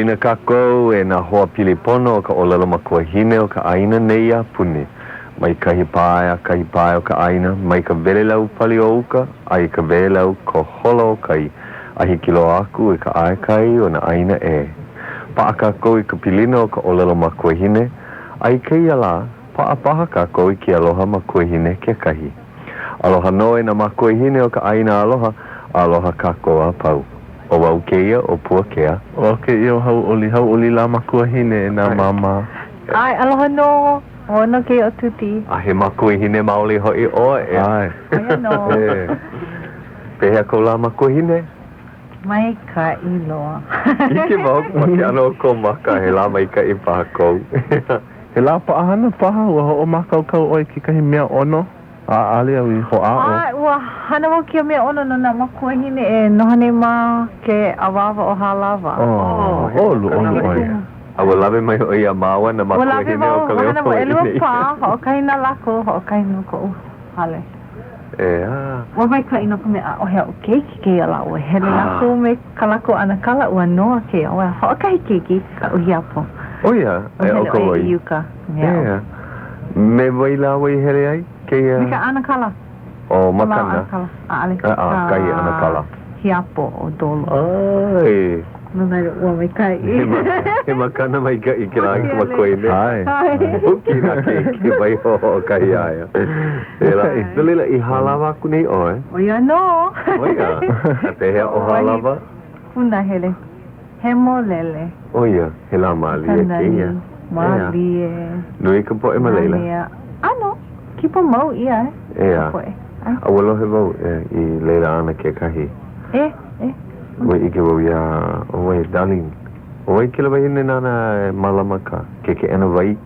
pilina kākou e nā hoa pili pono o ka ʻōlelo makuahine o ka ʻāina nei a puni. Mai kahi pae a kahi pae o ka ʻāina, mai ka welelau pali o uka a i ka wēlau kohola o kai, a hiki loa aku i ka ʻaekai o nā ʻāina ʻē. Paʻa kākou i ka pilina o ka ʻōlelo makuahine, a i kēia lā, paʻa paha kākou i ke aloha makuahine kekahi. Aloha nō e nā mākuahine o ka ʻāina aloha, a aloha kākou a pau. ʻO wau kēia ʻo Puakea. ʻO au kēia ʻo Hauʻoli. Hauʻoli lā makuahine e nā māmā. ʻAe, aloha nō. ʻO au nō kēia ʻo Tuti. A he makuahine maoli hoʻi ʻoe, ʻeā? ʻAe. ʻO ia nō. Pehea kou lā makuahine? Maikaʻi loa. ʻIke wau ma ke ʻano o kou maka, he lā maikaʻi paha kou. He lā paʻahana paha, ua hoʻomākaukau ʻoe i kekahi mea ʻono, a ʻaʻole au i hoʻāʻo. ʻAe, ua hana wau kēia mea ʻono no nā makuahine e noho nei ma ke awāwa o Hālawa. Oh, ʻoluʻolu ʻoe. A ua lawe mai hoʻi iā māua nā Ua lawe makuahine o wau, ka ua Leo hana wau Hawaiʻi ʻelua nei. pā, hoʻokahi na lākou, hoʻokahi no koʻu hale. ʻEā. Ua maikaʻi no ka mea ʻaʻohe aʻu keiki kēia lā, ua hele lākou me ka lākou ʻanakala, ua noa kēia, ua hoʻokahi keiki kaʻu hiapo. ʻO ia, Ua e hele ʻo ka ʻo ia wai. i uka me aʻu. ʻEā. Me wai lāua i hele ai kēia? Me ka ʻanakala. ʻO Ko lāua Makana. ʻanakala. ʻAʻole. ʻAʻa, kahi ʻanakala. Hiapo ʻo Dolo. ʻAe. No laila, ua maikaʻi. He makana maikaʻi kēlā i ka makuahine. ʻAe. Huki nā keiki waiho hoʻokahi iā ia. No laila, i Hālawa aku nei ʻoe? ʻO ia nō. ʻO ia? A pehea ʻo Hālawa? Punahele. Hemolele. ʻO ia, he lā mālie kēia. Mālie. Nui ka poʻe ma laila? ʻAno, kipa mau ʻia e ka poʻe. A ua lohe wau i laila ana kekahi. E, e. Ua ʻike wau iā, ʻo wai, Darlene. ʻO wai kēlā wahine nāna e mālama ka, ke keʻena wai?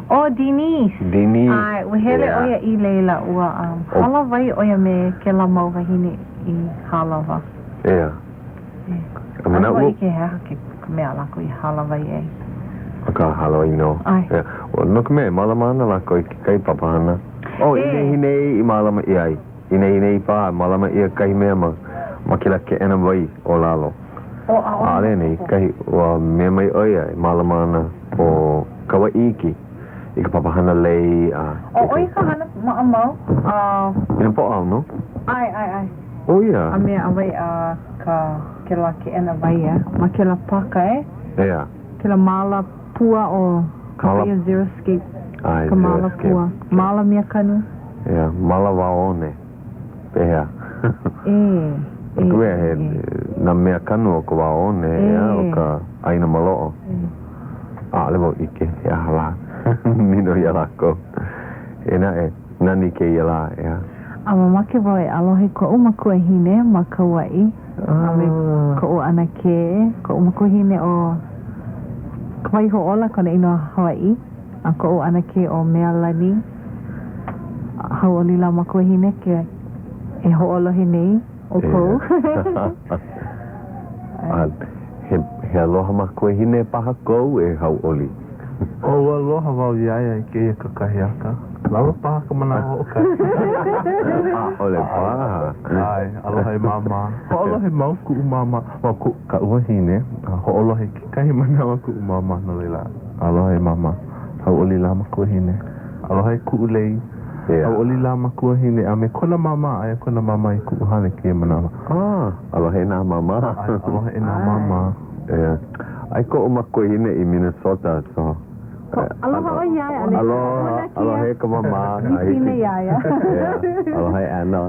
ʻO Denise. Denise. ʻAe, ua hele ʻo ia i laila, ua um, hālāwai ʻo ia me kēlā mau wāhine i Hālawa. ʻEā. E. A manaʻo wau ʻike he aha ke ka mea a lākou i hālāwai ai. Akā, hālāwai nō. ʻAe. ʻEā. No ka mea, e mālama ana lākou i kekahi papahana. Oh, i nehinei i mālama ʻia ai. I nehinei paha, mālama ʻia kahi mea ma ma kēlā keʻena wai o lalo. ʻAʻole anei kahi ua mea mai ʻo ia e mālama ana ʻo Kauaʻi Iki i ka papahana lei a ʻO ʻo ia ka hana maʻamau a. I nā Pōʻaono? ʻAe, ʻae, ʻae. ʻO ia. A me a wai a ka kēlā keʻena wai ʻeā ma kēlā pāka e. ʻEā. Kēlā māla pua ʻo kapa ʻia xeriscape. ʻAe, Ka māla xeriscape. pua. Māla mea kanu. ʻEā, māla wao one. Pehea? E, e, No ka mea, he e. nā mea kanu o ka wao one, ʻeā, o ka ʻāina maloʻo. ʻAʻole wau ʻike he aha lā. Nīnau iā lākou. Eia naʻe, nani kēia lā, ʻeā. A mamake wau e aloha i koʻu makuahine ma Kauaʻi a me koʻu ʻanakē, koʻu makuahine ʻo Kawaihoʻola kona inoa Hawaiʻi, a koʻu ʻanakē ʻo Mealani. Hauʻoli lā makuahine ke e hoʻolohe nei ʻoukou. A he, he aloha makuahine paha kou e hauʻoli. Oh, ua aloha wau iā ia i kēia kakahiaka. Lawa paha ka manawa hoʻokahi. ʻAʻole paha. ʻAe, aloha e māmā. Hoʻolohe mau kuʻu māmā, well, kuʻu, kaʻu wahine, a hoʻolohe kekahi manawa kuʻu māmā, no laila, aloha e māmā. Hauʻoli lā makuahine. Aloha e kuʻu lei. Hauʻoli lā makuahine a me kona māmā, aia kona māmā i kuʻu hale kēia manawa. Ah, aloha e nā māmā. ʻAe, aloha e nā māmā. Yeah. Aia koʻu makuahine i Minnesota, so. Aloha ʻoe iā ia. Aloha, aloha e ka māmā. Hikina iā ia. Yeah, aloha e Anna.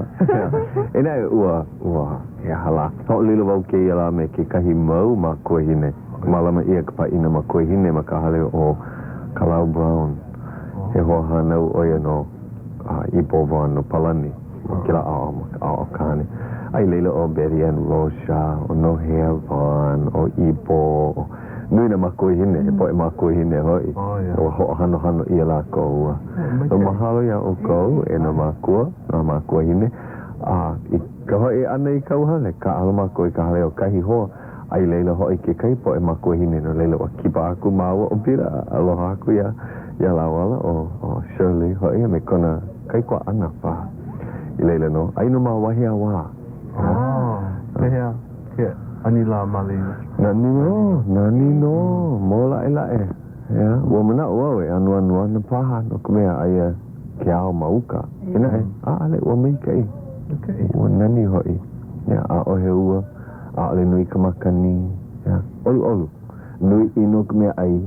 E naʻe, ua, ua, he aha lā. Hoʻolilo wau kēia lā me kekahi mau makuahine. Mālama ʻia ka pāʻina makuahine ma ka hale o Kalau Brown. He hoahānau ʻo ia no Ipo Vaughn no Palani ma kēlā ʻaoʻao ma ka ʻaoʻao kāne. A i laila ʻo Betty Ann Rocha, ʻo Nohea Vaughn, ʻo Ipo, ʻo nui nā mākuahine, he poʻe mākuahine hoʻi. Ua hoʻohanohano ʻia lākou. Ua mahalo iā ʻoukou e nā mākua, nā mākuahine. A i ka hoʻi ʻana i kauhale, kāʻalo mākou i ka hale o kahi hoa, A i laila hoʻi kekahi poʻe makuahine, no laila ua kipa aku māua ʻo Pila a aloha aku iā, iā lāua ala, ʻo, ʻo Shirley hoʻi a me kona kaikuaʻana paha. I laila nō, aia nō ma Wahiawā. Oh, pehea, ke. ʻanilā ma laila. Nani nō, nani nō, mōlaʻelaʻe. ʻEā, ua manaʻo au e anuanu ana paha no ka mea aia ke ao ma uka. Eia naʻe, ʻaʻole, ua maikaʻi. Maikaʻi. Ua nani hoʻi. ʻEā, ʻaʻohe ua, ʻaʻole nui ka makani. ʻEā, ʻoluʻolu. Nui ʻino ka mea ʻai.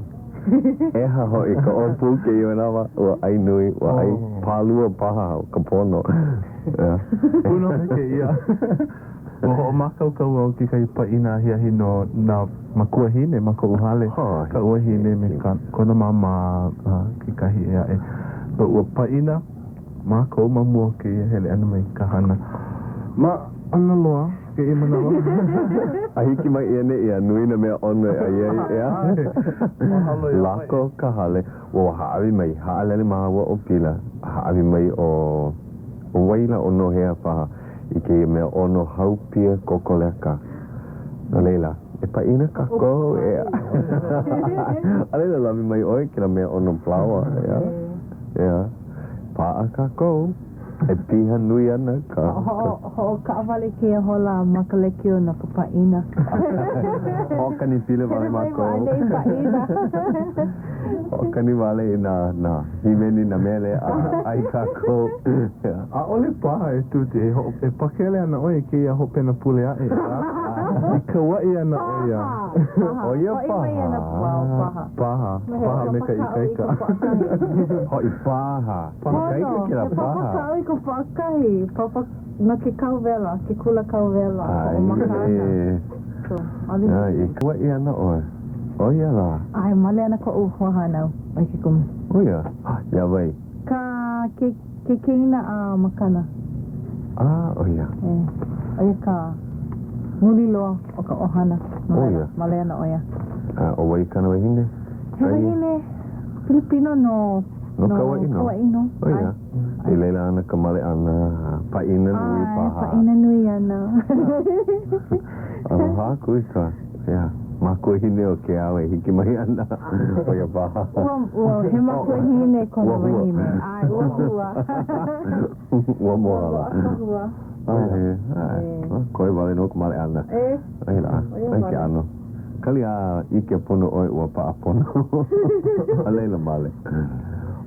ʻEha hoʻi ka ʻōpū kēia manawa, ua ʻai nui, ua ʻai pālua paha o ka pono. ʻEā. Pūnohe kēia. Ua hoʻomākaukau au kekahi pāʻina ahiahi no nā makuahine ma koʻu hale, kaʻu wahine me kona māmā a kekahi ʻē aʻe. So ua pāʻina mākou ma mua o kēia hele ʻana mai i ka hana. Ma ʻAnaloa kēia manawa. A hiki mai i ʻaneʻi a nui nā mea ʻono e ʻai ai, ʻeā? Mahalo iā ʻoe. Lako ka hale. Ua hāʻawi mai, haʻalele māua ʻo Pila, hāʻawi mai ʻo ʻo wai lā ʻo Nohea paha i kēia mea ʻono haupia kokoleka. No laila, e pāʻina kākou, ʻeā. A laila, lawe mai ʻoe kēlā mea ʻono palaoa, ʻeā? ʻEā. Paʻa kākou. E piha nui ana ka. Hoʻokaʻawale kēia hola ma ka lekiō no ka pāʻina. Hoʻokani pila wale mākou. Hoʻokani wale i nā nā hīmeni, nā mele a ʻai kākou. ʻAʻole paha e Tuti, e hoʻo, e pakele ana ʻoe i kēia hopena pule aʻe, ʻeā? I Kauaʻi ana ʻo ia. ʻO ia paha. Paha, paha me ka ikaika. Hoʻi paha. Ikaika kēlā paha. He papa kaʻu i ka pākahi. Papa no ke kau wela, ke kula kau wela. Hoʻomaka ana. So, ʻaʻole hiki. I Kauaʻi ana ʻoe. ʻO ia lā. ʻAe, male ana koʻu hoahānau, ʻo ia ke kumu. ʻO ia? Iā wai? Ka, ke, ke keina a Makana. A, ʻo ia. E, ʻo ia ka muli loa o ka ʻohana. ʻO ia. Male ana ʻo ia. A, ʻo wai kāna wahine? He wahine Pilipino no. No Kauaʻi nō. Kauaʻi nō. ʻO ia. I laila ana ka male ʻana, pāʻina nui paha. ʻAe, pāʻina nui ana. Aloha aku i ka, ʻeā, makuahine o Keawe e hiki mai ana, ʻo ia paha. Ua, ua, he makuahine kona wahine. ʻAe, ua hua. Ua mohala. Ua hua. ʻAe, ʻae. Koe wale nō ka male ʻana. E. ʻO ia lā, ʻo ia ke ʻano. Kali a ʻike pono ʻoe ua paʻa pono. A laila male.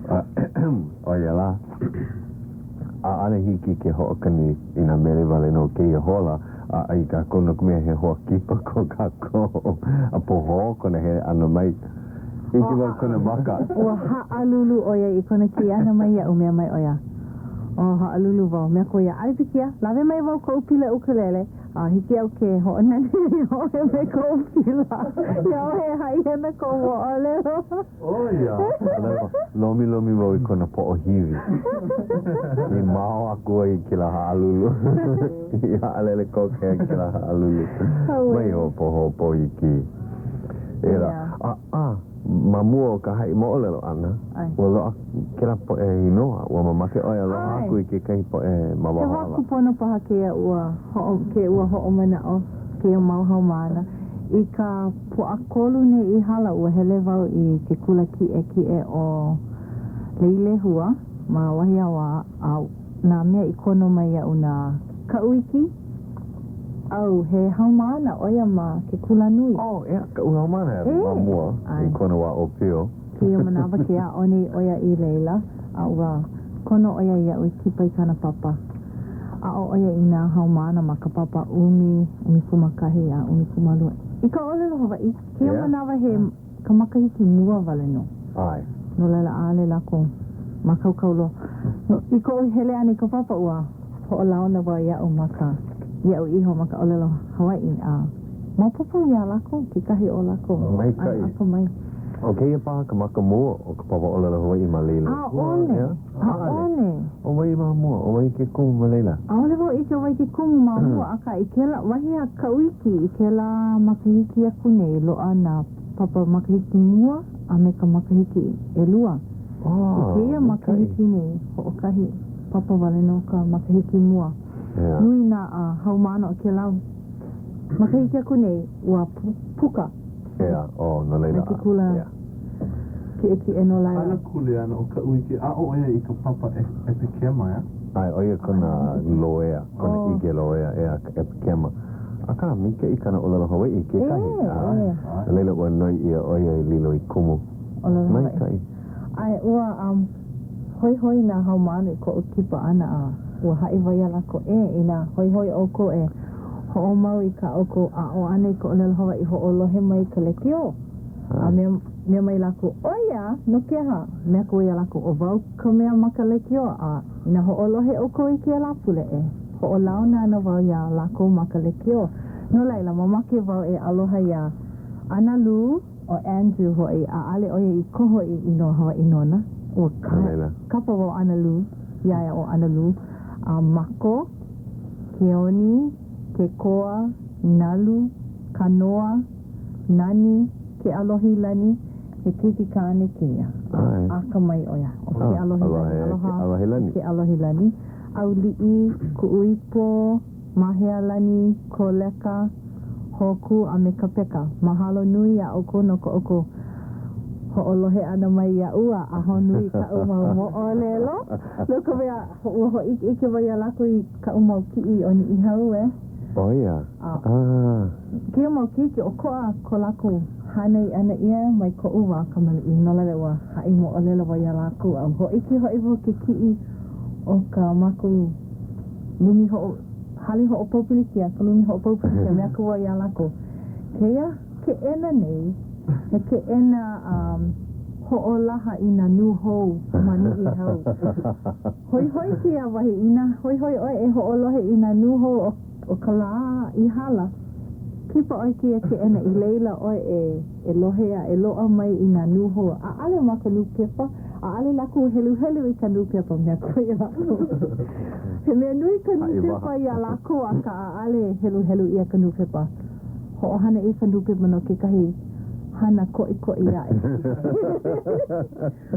ʻO ia lā, ʻaʻole hiki ke hoʻokani i nā mele wale nō kēia hola a ʻai kākou no ka mea he hoa kipa ko kākou a pohō kona hele ʻana mai. ʻIke wau kona maka. Ua haʻalulu ʻo ia i kona kiʻi ʻana mai iaʻu, mea mai ʻo ia, Oh, haʻalulu wau. Mea aku ʻo ia, ʻAʻole pilikia, lawe mai wau koʻu pila ʻukulele. A hiki iaʻu ke hoʻonanea iā ʻoe me koʻu pila. Iā ʻoe e haʻi ana kou moʻolelo. ʻO ia. Lomilomi wau i kona poʻohiwi. I mao aku ai i kēlā haʻalulu. I haʻalele koke ai kēlā haʻalulu. Mai hopohopo iki. E la. A, a. Ma mua o ka haʻi moʻolelo ʻana, ua loaʻa kēlā poʻe inoa. Ua mamake ʻoe e aloha aku i kekahi poʻe ma He waho wā ala. kūpono paha kēia ua hoʻo, ke ua hoʻomanaʻo kēia mau haumāna. I ka Pōʻakolu nei i hala, ua hele wau i ke kula kiʻekiʻe ʻo Leilehua ma Wahiawā a nā mea i kono mai iaʻu nā Kaʻuiki au, he haumāna ʻo ia ma ke kulanui. Oh, ʻeā, kaʻu haumāna ma mua i kona wā ʻōpio. Kēia manawa ke aʻo nei ʻo ia i laila, a ua kono ʻo ia iaʻu i kipa i kāna papa. Aʻo ʻo ia i nā haumāna ma ka papa ʻumi, ʻumikūmākahi, a ʻumikūmālua. I ka ʻōlelo Hawaiʻi, kēia manawa he ka makahiki mua wale nō. ʻAe. No laila, ʻaʻole lākou mākaukau loa. No, i koʻu hele ʻana i ka papa, ua hoʻolauna wau iaʻu ma ka, iaʻu iho ma ka ʻōlelo Hawaiʻi, a maopopo iā lākou, kekahi o lākou. Maikaʻi. ʻAe, akamai. ʻO kēia paha ka maka mua o ka papa ʻōlelo Hawaiʻi ma Leilehua. ʻAʻole. ʻAʻole. ʻO wai ma mua? ʻO wai ke kumu ma laila? ʻAʻole wau ʻike ʻo wai ke kumu ma mua, akā i kēlā, wahi a Kaʻuiki, i kēlā makahiki aku nei, loaʻa nā papa makahiki mua a me ka makahiki ʻelua. I kēia makahiki nei, hoʻokahi papa wale nō ka makahiki mua. Nui nā haumāna o kēlā makahiki aku nei, ua puka mai ke kula kiʻekiʻe no laila. Kāna kuleana ʻo Kaʻuiki, aʻo ʻo ia i ka papa ʻepekema, ʻeā? ʻAe, ʻo ia kona loea, kona ʻike loea, ʻeā, ka ʻepekema. Akā, maikaʻi kāna ʻōlelo Hawaiʻi kekahi. ʻAe, No laila, ua noi ʻia ʻo ia e lilo i kumu. ʻōlelo Hawaiʻi. Maikaʻi. ʻAe, ua um, hoihoi nā haumāna i koʻu kipa ʻana a ua haʻi wau iā lākou, ē, inā hoihoi ʻoukou e hoʻomau i kā ʻoukou aʻo ʻana i ka ʻōlelo Hawaiʻi, hoʻolohe mai i ka lekiō. A mea, mea mai lākou, ʻO ia, no ke aha? Mea aku wau iā lākou, ʻo wau ka mea ma ka lekiō, a inā hoʻolohe ʻoukou i kēlā pule, e hoʻolauna ana wau iā lākou ma ka lekiō. No laila, mamake wau e aloha iā ʻAnalū, ʻo Andrew hoʻi, ʻaʻale ʻo ia i koho i inoa Hawaiʻi nona. Ua kapa wau ʻAnalū iā ia ʻo ʻAnalū, a Mako, Keoni, Kekoa, Nalu, Kanoa, Nani, Keʻalohilani, he keiki kāne kēia. Akamai ʻo ia, ʻo Keʻalohilani. Aloha Keʻalohilani. ʻAuliʻi, Kuʻuipo, Mahealani, Koleka, Hōkū a me Kapeka. Mahalo nui iā ʻoukou no ko ʻoukou hoʻolohe ʻana mai iaʻu a ahonui i kaʻu mau moʻolelo. No ka mea, ua hōʻikeʻike wau iā lākou i kaʻu mau kiʻi o Niʻihau e. ʻO ia? A kēia mau keiki, ʻokoʻa ko lākou hānai ʻana ʻia mai koʻu wā kamaliʻi, no laila ua haʻi moʻolelo wau iā lākou a ua hōʻike hoʻi wau ke kiʻi o ka mākou lumi hoʻo, hale hoʻopau pilikia, ka lumi hoʻopau pilikia, mea aku wau iā lākou, kēia keʻena nei, he keʻena hoʻolaha i nā nūhou ma Niʻihau. Hoihoi kēia wahi, inā hoihoi ʻoe e hoʻolohe i nā nūhou o ka lā i hala, kipa ʻoe i kēia keʻena i laila ʻoe e e lohe a e loaʻa mai i nā nūhou. ʻAʻale ma ka nūpepa, ʻaʻale lākou heluhelu i ka nūpepa, mea aku iā lākou. He mea nui ka nūpepa iā lākou, akā ʻaʻale heluhelu ʻia ka nūpepa. Hoʻohana ʻia ka nūpepa no kekahi hana koʻikoʻi aʻe.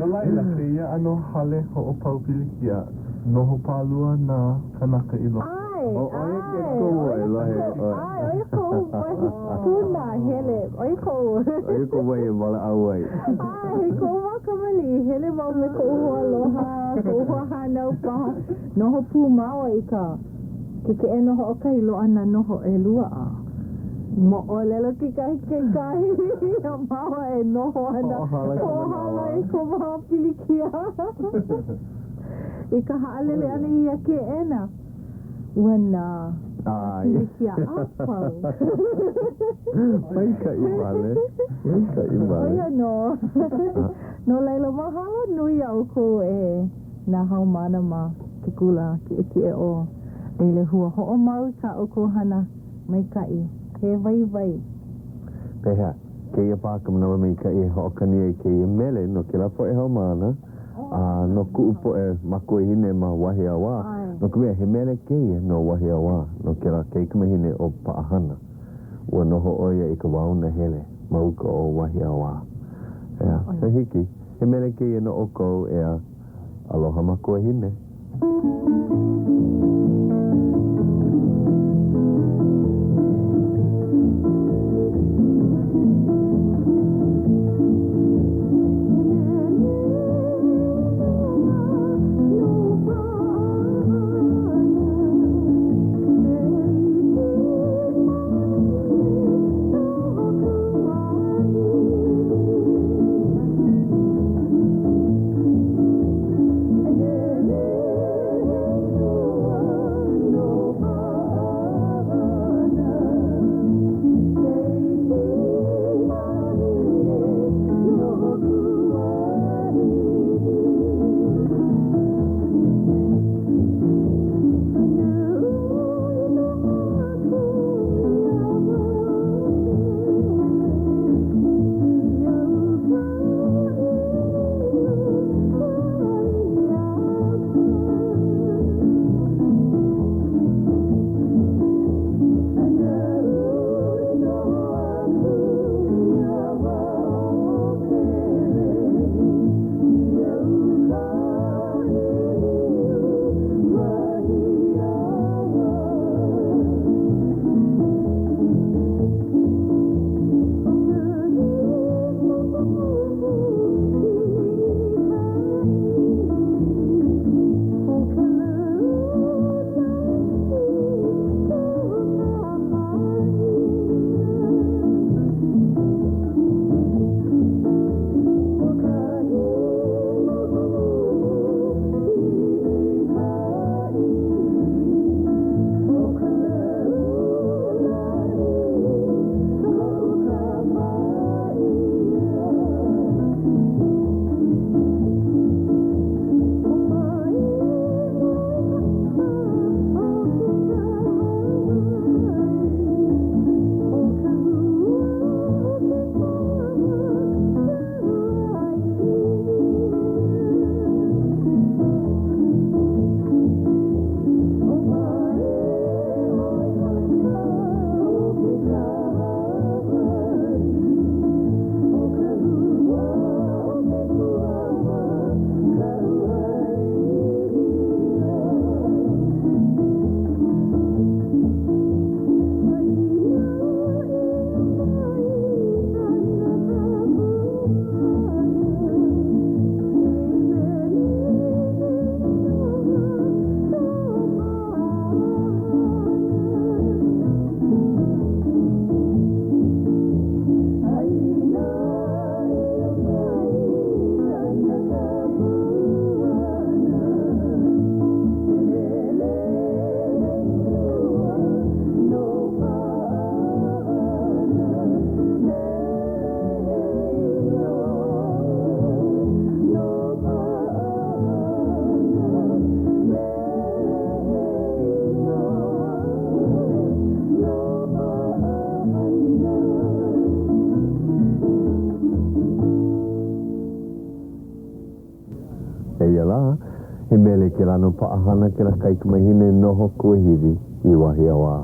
No laila, kēia ʻano hale hoʻopau pilikia, noho pālua nā kānaka i loko. ʻAe, ʻO ʻo ia ke kumu e lohe ʻoe. ʻAe, ʻo ia koʻu wahi punahele, ʻo ia koʻu. ʻO ia koʻu wahi e walaʻau ai. ʻAe, i koʻu wā kamaliʻi, hele wau me koʻu hoaaloha, koʻu hoahānau paha, noho pū māua i ka. Ke keʻena hoʻokahi loaʻa nā noho ʻelua a moʻolelo kekahi kekahi iā māua e noho ana. Hoʻohala i ko māua pilikia. I ka haʻalele ʻana i ia keʻena, ua nā pilikia a pau. Maikaʻi wale, maikaʻi wale. ʻO ia nō. No laila, mahalo nui iā ʻoukou e nā haumāna ma ke kula kiʻekiʻe ʻo Leilehua. Hoʻomau i kā ʻoukou hana maikaʻi. He waiwai. Pehea, kēia paha ka manawa maikaʻi e hoʻokani ai kēia mele no kēlā poʻe haumāna a no kuʻu poʻe makuahine ma Wahiawā, no ka mea, he mele kēia no Wahiawā, no kēlā kaikamahine ʻo Paʻahana. Ua noho ʻo ia i ka wao nahele ma uka o Wahiawā. ʻEā, he hiki. He mele kēia no ʻoukou, ʻeā. Aloha makuahine. He mele kēlā no paʻahana kēlā kaikamahine noho kuahiwi i Wahiawā.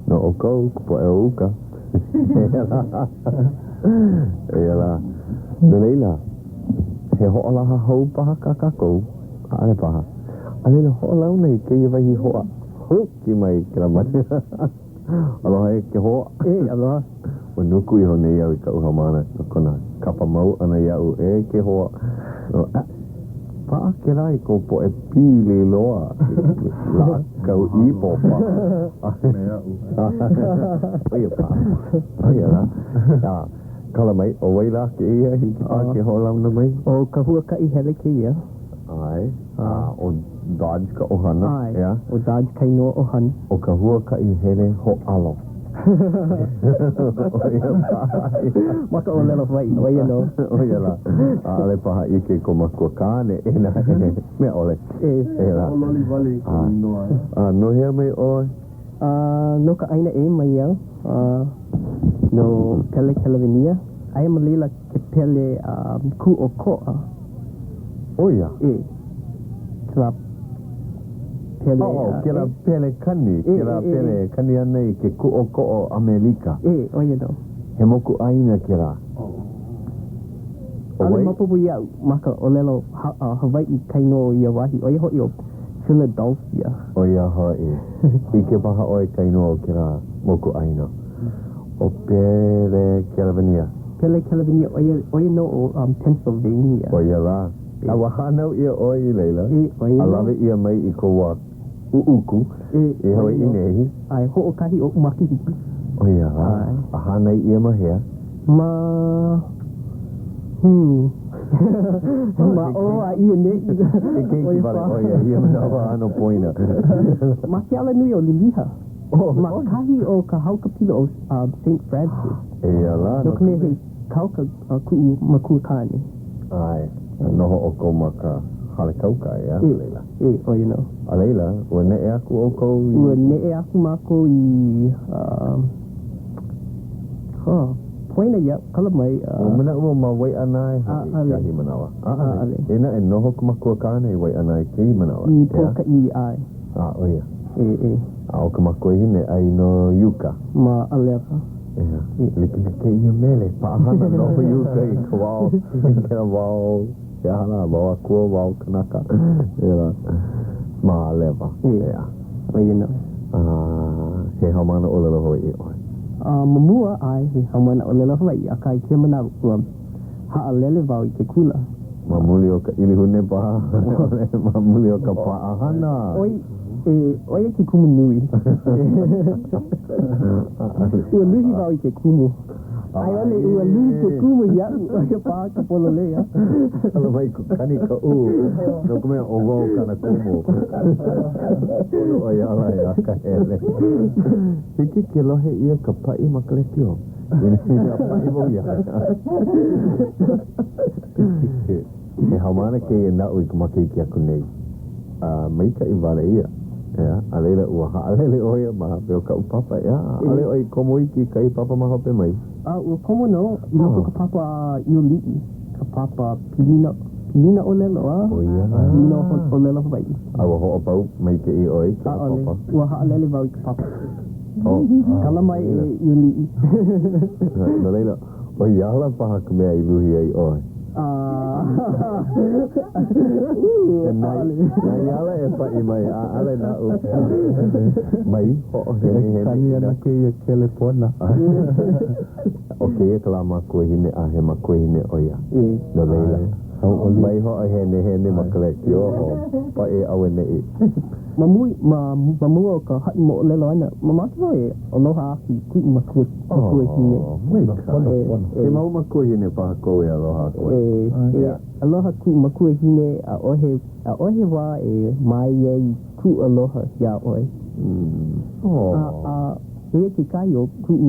No ʻoukou, ka poʻe o uka. Eia lā. Eia lā. No laila, he hoʻolaha hou paha kā kākou? ʻAʻole paha. A laila, hoʻolauna i kēia wahi hoa huki mai kēlā manawa. Aloha e ke hoa. E, aloha. Ua nuku iho nei au i kaʻu haumāna no kona kapa mau ʻana iaʻu e ke hoa. No, a, paʻa kēlā i kou poʻe pili loa, laʻa kau ipo paha. Me aʻu. ʻO ia paha. ʻO ia lā. A, kala mai, ʻo wai lā kēia hiki paha ke hoʻolauna mai? ʻO ka huakaʻi hele kēia. ʻAe. A, ʻo Dodge ka ʻohana, ʻAe, ʻeā? ʻo Dodge ka inoa ʻohana. ʻO ka huakaʻi hele hōʻalo. ʻO ia paha ia. Ma ka ʻōlelo Hawaiʻi, ʻo ia nō. ʻO ia lā. ʻAʻole paha ʻike ko makua kāne e naʻe. Mea ʻole. E. E lā. Hoʻololi wale i kou inoa, ʻeā? A, no hea mai ʻoe? A, no ka ʻāina ʻē mai au. A, no Pelekelewania. Aia ma laila ke pele kūʻokoʻa. ʻO ia? E. Kēlā pele. Oh, kēlā pele kani, kēlā pele e kani ana i ke kūʻokoʻa o ʻAmelika. E, ʻo ia nō. He mokuʻāina kēlā. ʻAʻole maopopo iaʻu ma ka ʻōlelo Hawaiʻi ka inoa o ia wahi, ʻo ia hoʻi ʻo Philadelphia. ʻO ia hoʻi. ʻIke paha ʻoe ka inoa o kēlā mokuʻāina. ʻO Pelekelewania. Pelekelewania, ʻo ia, ʻo ia nō ʻo Pennsylvania. ʻO ia lā. A ua hānau ʻia ʻoe i laila, E, ʻo ia a nō. lawe ʻia mai i kou wā ʻuʻuku E, i ʻo ia Hawaiʻi nō. nei. ʻAe, hoʻokahi oʻu makahiki. ʻO ia lā. ʻAe. A hānai ʻia ma hea? Ma, hmm, ma ʻō a i ʻaneʻi. He keiki wale ʻo ia i ia manawa ʻano poina. Ma ke alanui ʻo Liliha. Ma kahi o ka haukapila o Saint Francis. Eia lā, No ka mea he kauka kuʻu makua kāne. ʻAe, a noho ʻoukou ma ka hale kauka, ʻeā, no laila. E, ʻo ia nō. A laila, ua neʻe aku ʻoukou i. Ua neʻe aku mākou i, huh, poina iaʻu, kala mai. Ua manaʻo wau ma Waiʻanae hoʻi kahi manawa. ʻAʻole. E naʻe, noho ka makua kāne i Waiʻanae kēia manawa, I ʻeā? Pōkaʻī, ʻae. A, ʻo ia. E, e. A ʻo ka makuahine, ʻai no uka. Ma ʻAlewa. ʻEā. Like me kēia mele, paʻahana no uka i ka wao, i kēlā wao, he aha lā, wao akua, wao kanaka, ʻeā, ma ʻAlewa, ʻeā. ʻO ia nō. A, he haumāna ʻōlelo Hawaiʻi ʻoe? A, ma mua, ʻae, he haumāna ʻōlelo Hawaiʻi, akā i kēia manawa, ua haʻalele wau i ke kula. Ma muli o ka ʻilihune paha, ma muli o ka paʻahana. ʻOi, e, ʻo ia ke kumu nui. Ua luhi wau i ke kumu. A i ʻole, ua luhi ke kumu iaʻu, ʻo ia paha ka pololei, a. Kala mai kani ka ʻū, no ka mea, ʻo wau kana kumu. Pono ʻo ia ala e akahele. Hiki ke lohe ʻia ka paʻi ma ka lekiō. Inā paʻi wau iā ia. He haumāna kēia naʻu i ka makahiki aku nei. A maikaʻi wale ia. ʻEā, a laila ua haʻalele ʻo ia ma hope o kaʻu papa, ʻeā, ʻaʻole ʻoe i komo iki i kahi papa ma hope mai. A ua komo nō i loko o ka papa ʻIoliʻi, ka papa pilina, pilina ʻōlelo, a ʻO ia lā. pilina ʻōlelo Hawaiʻi. A ua hoʻopau maikaʻi ʻoe i kēlā ʻAʻole. papa? Ua haʻalele wau i ka papa. Oh. Kala mai e ʻIoliʻi. No laila, ʻo ia ala paha ka mea i luhi ai ʻoe. E na ia ala e paʻi mai, ʻaʻole naʻu. Mai hoʻohenehene E kani ana kēia kelepona. ʻO kēia ka lā makuahine a he makuahine ʻo ia. No laila, mai hoʻohenehene ma ka lekiō o paʻi auaneʻi. Ma mui, ma, ma mua o ka haʻi moʻolelo ʻana, mamake wau e aloha aku i kuʻu makua, makuahine. Oh, maikaʻi. E, e. He mau makuahine paha kou e aloha aku ai. E, e aloha kuʻu makuahine, ʻaʻohe, ʻaʻohe wā e mae ai kuʻu aloha iā ʻoe. Oh. A, a, eia kekahi ʻo kuʻu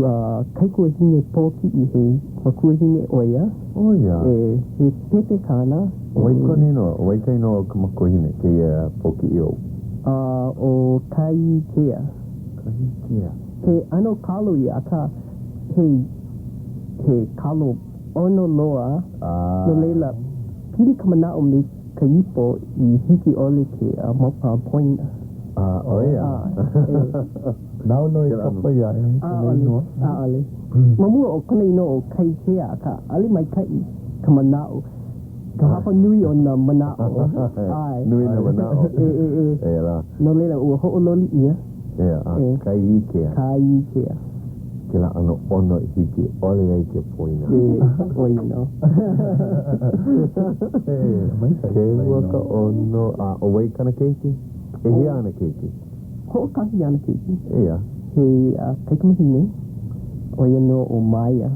kaikuahine pōkiʻi, he makuahine ʻo ia. ʻO ia. E, he pēpē kāna. ʻO wai kona inoa? ʻO wai ka inoa o ka makuahine kēia pōkiʻi ou? A, ʻo Kahikea. Kahikea. He ʻano kalo ia, akā, he, he kalo ʻono loa. Ah. No laila, pili ka manaʻo me. ka ipo i hiki ʻole ke poina. A, ʻo ia. ʻAe. Nāu nō i kapa iā ia i kona inoa? ʻAʻole. Ma mua o kona inoa ʻo Kaikea, akā ʻaʻole maikaʻi ka manaʻo, ka hapa nui o nā manaʻo. ʻAe. Nui nā manaʻo. E, e, e. E lā. No laila, ua hoʻololi ʻia. ʻEa, a Kaikea. Kaikea. Kēlā ʻano ʻono i hiki ʻole ai ke poina. E, ʻo ia nō. Keu a ka ʻono. A ʻo wai kāna keiki? ʻEhia āna keiki? Hoʻokahi āna keiki. ʻEa. He kaikamahine, ʻo ia nō ʻo Maia.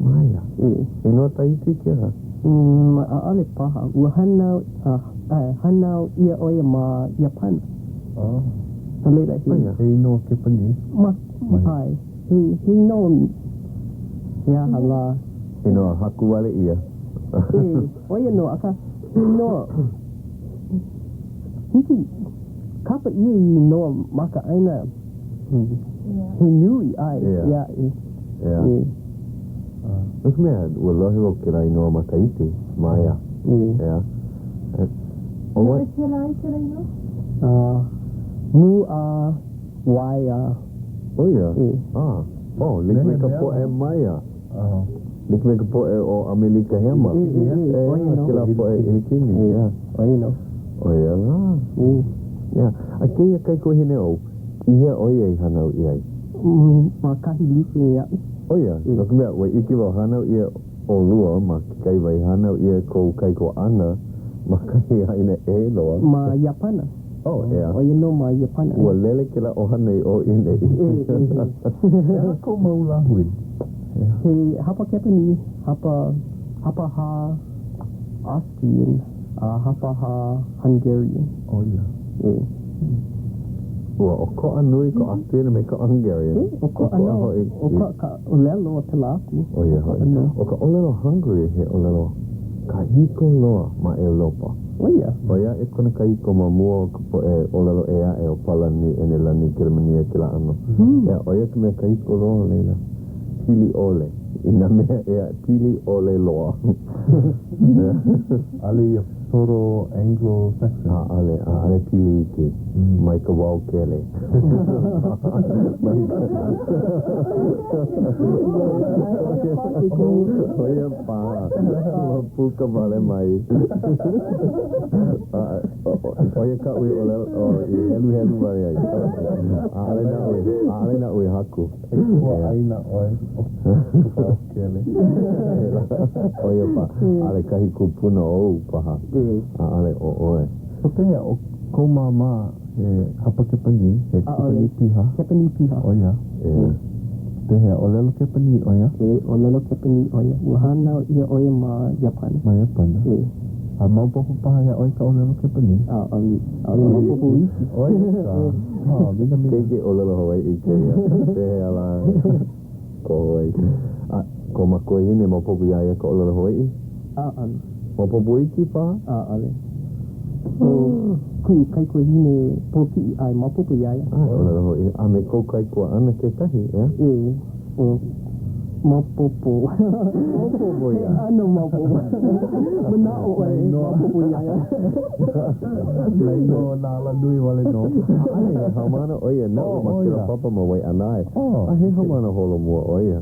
Maia? E. Inoa Tahiti kēlā? Mm, ʻaʻole paha. Ua hānau, ʻae, hānau ʻia ʻo ia ma Iāpana. Oh. No laila, he. He inoa Kepanī? Ma, ʻae. He, he inoa, he aha lā. Inoa haku wale ʻia. E, ʻo ia nō, akā, he inoa, hiki, kapa ʻia i inoa ma ka ʻāina he nui, ʻae, ʻeā, e. ʻEā. No ka mea, ua lohe wau kēlā inoa ma Tahiti, Maia. ʻEā. ʻO wai? E pela ai kēlā inoa? Mu a wai a. ʻO ia? Ah, oh, like me ka poʻe Maya. Like me ka poʻe o ʻAmelika Hema. ʻEā, kēlā poʻe ʻIlikini, ʻeā. ʻO ia nō. ʻO ia lā. ʻEā. A kēia kaikuahine ou, i hea ʻo ia i hānau ʻia ai? Ma kahi like me aʻu. ʻO ia, no ka mea, ua ʻike wau hānau ʻia ʻolua ma kekahi wahi, hānau ʻia kou kaikuaʻana ma kahi ʻāina ʻē loa. Ma Iāpana. Oh, ʻeā. ʻO ia nō ma Iāpana. Ua lele kēlā ʻohana i ʻō i ʻaneʻi. He aha kou mau lāhui? He hapa Kepanī, hapa, hapahā Austrian, a hapahā Hungarian. ʻO ia. E. Ua ʻokoʻa nui ka Austrian a me ka Hungarian. E, ʻokoʻa nō. ʻOkoʻa ka ʻōlelo a pēlā aku. ʻO ia hoʻi. ʻO ka ʻōlelo Hungary he ʻōlelo kahiko loa ma ʻEulopa. ʻO ia. ʻOi aʻe kona kahiko ma mua o ka poʻe ʻōlelo ʻē aʻe o Palani, ʻEnelani, Kelemania, kēlā ʻano. ʻEā, ʻo ia ka mea kahiko loa o laila. Pili ʻole i nā mea ʻē aʻe, pili ʻole loa. ʻAʻole ia Proto-Anglo-Saxon. ʻAʻole, ʻaʻole pili iki mai ka wao kele. Mai ka ʻO ia paha, ua puka wale mai. ʻO ia kaʻu i ʻōlelo, i heluhelu wale ai. ʻAʻole naʻu, ʻaʻole naʻu i haku. He kuaʻāina ʻoe o ka wao kele. ʻO ia paha, ʻaʻole kahi kupuna ou paha, ʻaʻole ʻo ʻoe. So pehea, ʻo kou māmā he hapa Kepanī, he Kepanī piha? Kepanī piha. ʻO ia. Pehea, ʻōlelo Kepanī ʻo ia? E, ʻōlelo Kepanī ʻo ia. Ua hānau ʻia ʻo ia ma Iāpana. Ma Iāpana. E. A maopopo paha iā ʻoe ka ʻōlelo Kepanī? ʻAʻole, ʻaʻole maopopo iki. ʻO ia ka. Oh, minamina. Keiki ʻōlelo Hawaiʻi kēia. Pehea lā ko ʻoe? A kou makuahine maopopo iā ia ka ʻōlelo Hawaiʻi? ʻAʻole. Maopopo iki paha? ʻAʻole. ʻO kuʻu kaikuahine pōkiʻi, ʻae, maopopo iā ia. ʻAe, ʻōlelo Hawaiʻi. A me kou kaikuaʻana kekahi, ʻeā? E, ʻo Maopopo. Maopopo iā. He ʻano maopopo. Manaʻo ʻoe e maopopo iā ia. Nā inoa o nā alanui wale nō. ʻAʻole, he haumāna ʻo ia naʻu ma kēlā papa ma Waiʻanae. A he haumāna holomua ʻo ia.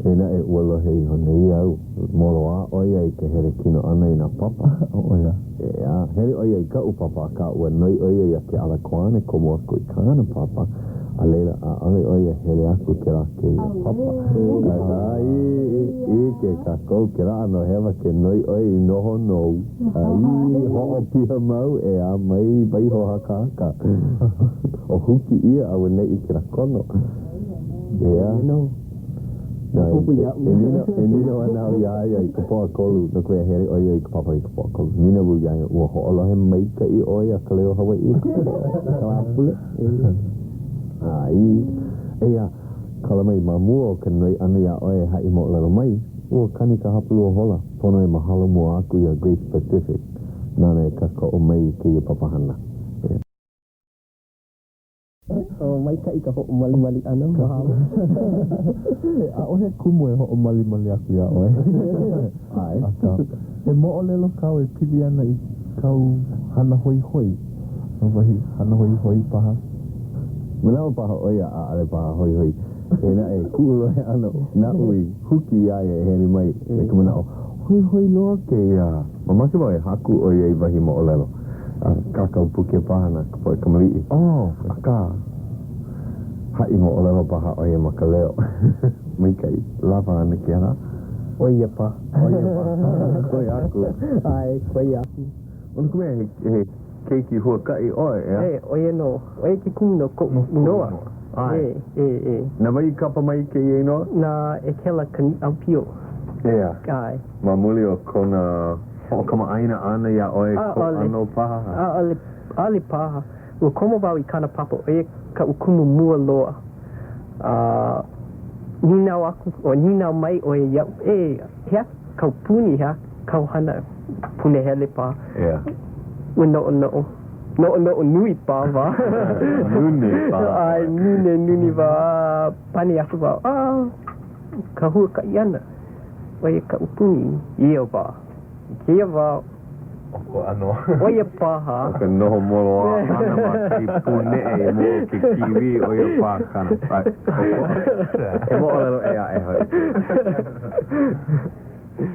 Eia naʻe ua lohe iho nei au, moloā ʻo ia i ka hele kino ʻana i nā papa. ʻO ia. ʻEā, hele ʻo ia i kaʻu papa, akā ua noi ʻo ia iā Keʻala Koane komo aku i kāna papa, a laila ʻaʻole ʻo ia hele aku kēlā kēia papa. Akā, i, ʻike kākou kēlā ʻano hewa ke noi ʻoe i noho nou, a i hoʻopiha mau, ʻeā, mai waiho hakahaka. O huki ʻia auaneʻi kēlā kono. ʻEā. E nīnau, e nīnau ana au iā ia i ka Pōʻakolu, no ka mea, hele ʻo ia i ka papa i ka Pōʻakolu. Nīnau wau iā ia, ua hoʻolohe maikaʻi ʻoe iā Ka Leo Hawaiʻi i ka Lāpule? ʻAe. Eia, kala mai, ma mua o ka noi ʻana iā ʻoe e haʻi moʻolelo mai, ua kani ka hapalua hola, pono e mahalo mua aku iā Grace Pacific, nāna e kākoʻo mai i kēia papahana. Oh, maikaʻi ka hoʻomalimali ʻana. Mahalo. ʻAʻohe kumu e hoʻomalimali aku iā ʻoe. ʻAe. Akā, He moʻolelo kāu e pili ana i kāu hana hoihoi, mau wahi hana hoihoi paha? Manaʻo paha ʻo ia ʻaʻole paha hoihoi. Eia naʻe, kuʻu lohe ʻana naʻu i huki iā ia e hele mai me ka manaʻo, hoihoi loa kēia. Mamake wau e haku ʻo ia i wahi moʻolelo a kākau puke paha na ka poʻe kamaliʻi. Oh. Akā, haʻi moʻolelo paha ʻo ia ma ka leo. Maikaʻi. Lawa ana kēlā. ʻO ia paha. ʻO ia paha. Koe aku. ʻAe, koe aku. No ka mea, he keiki huakaʻi ʻoe, ʻeā? E, ʻo ia nō. ʻO ia ke kumu no koʻu inoa. ʻAe. E, e, e. Na wai i kapa mai i kēia inoa? Na Ekela Kaniʻaupio. ʻEā. ʻAe. Ma muli o kona hoʻokamaʻāina ʻana iā ʻoe, kou ʻano paha? ʻAʻole, ʻaʻole paha. Ua komo wau i kāna papa, ʻo ia kaʻu kumu mua loa. A nīnau aku, o nīnau mai ʻo ia iaʻu, E, he aha kāu puni, he aha kāu hana punahele paha? ʻEā. Ua noʻonoʻo, noʻonoʻo nui paha wau. Nune paha. ʻAe, nune, nune wau. A pane aku wau, A, ka huakaʻi ʻana, ʻo ia kaʻu puni i ia wā. I kēia wā, ʻO ko ʻano. ʻO ia paha. ʻO ka noho moloā ʻana ma kahi pūneʻe i mua o ke kīwī, ʻo ia paha kāna ʻokoʻa. He moʻolelo ʻē aʻe hoʻi.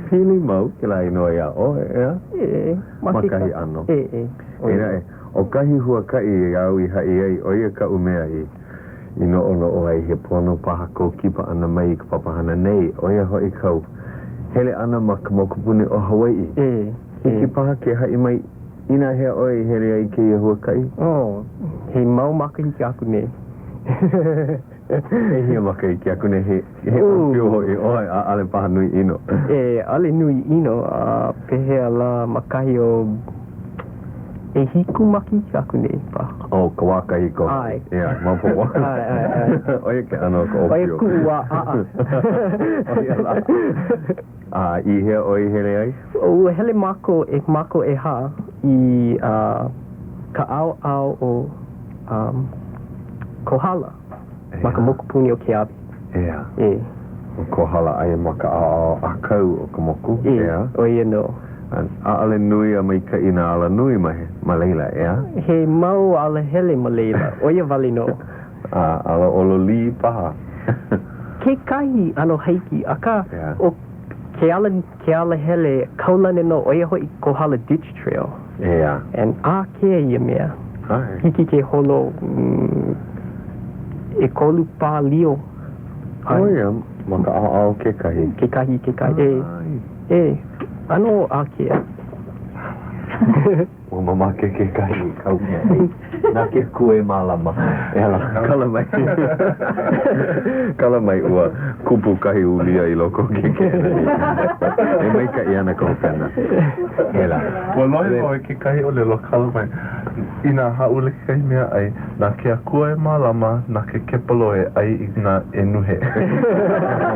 Pili mau kēlā inoa iā ʻoe, ʻeā? E, ma kahi ʻano. E, e. Eia naʻe, ʻo kahi huakaʻi āu i haʻi ai, ʻo ia kaʻu mea i i noʻonoʻo ai he pono paha kou kipa ʻana mai i ka papahana nei, ʻo ia hoʻi kāu hele ʻana ma ka mokupuni ʻo Hawaiʻi. E, Hiki paha ke haʻi mai inahea ʻoe i hele ai i kēia huakaʻi? Oh, he mau makahiki aku nei. ʻEhia makahiki aku nei, he, he ʻōpio hoʻi ʻoe, ʻaʻole paha nui ʻino. E, ʻaʻole nui ʻino, a pehea lā ma kahi o ʻehiku makahiki aku nei paha. Oh, ka wā kahiko. ʻAe. ʻEā, maopopo. ʻAe, ʻae, ʻae. ʻO ia ke ʻano o ka ʻōpio. ʻO ia kuʻu wā ʻaʻa. ʻO ia lā. A i hea ʻoe i hele ai? Ua hele mākou, e mākou ʻehā i ka ʻaoʻao o um, Kohala ma ka mokupuni o Keawe. ʻEā. E. ʻO Kohala aia ma ka ʻaoʻao ʻākau o ka moku, E, ʻeā? ʻo ia nō. A ʻaʻole nui a maikaʻi nā alanui ma, ma laila, ʻeā? He mau alahele ma laila, ʻo ia wale nō. A ala ʻololī paha. Kekahi ʻano haiki, akā, ʻEā. ʻo ke ala, ke alahele kaulana nō, ʻo ia hoʻi Kohala Ditch Trail. ʻEā. And ākea ia mea. ʻAe. Hiki ke holo ʻekolu pā lio. ʻO ia, ma ka ʻaoʻao kekahi. Kekahi, kekahi, e. E, ʻano ākea. Ua mamake kekahi i kāu mea ʻai. Na ke Akua e mālama. E ala, kala mai. Kala mai ua kupu kahi ulia i loko o ke keʻena nei. E maikaʻi ana ka hopena. E la. Ua lohe wau i kekahi ʻōlelo kala mai. Inā hāʻule kekahi mea ʻai, na ke Akua e mālama, na ke kepolo e ʻai i nā ʻenuhe.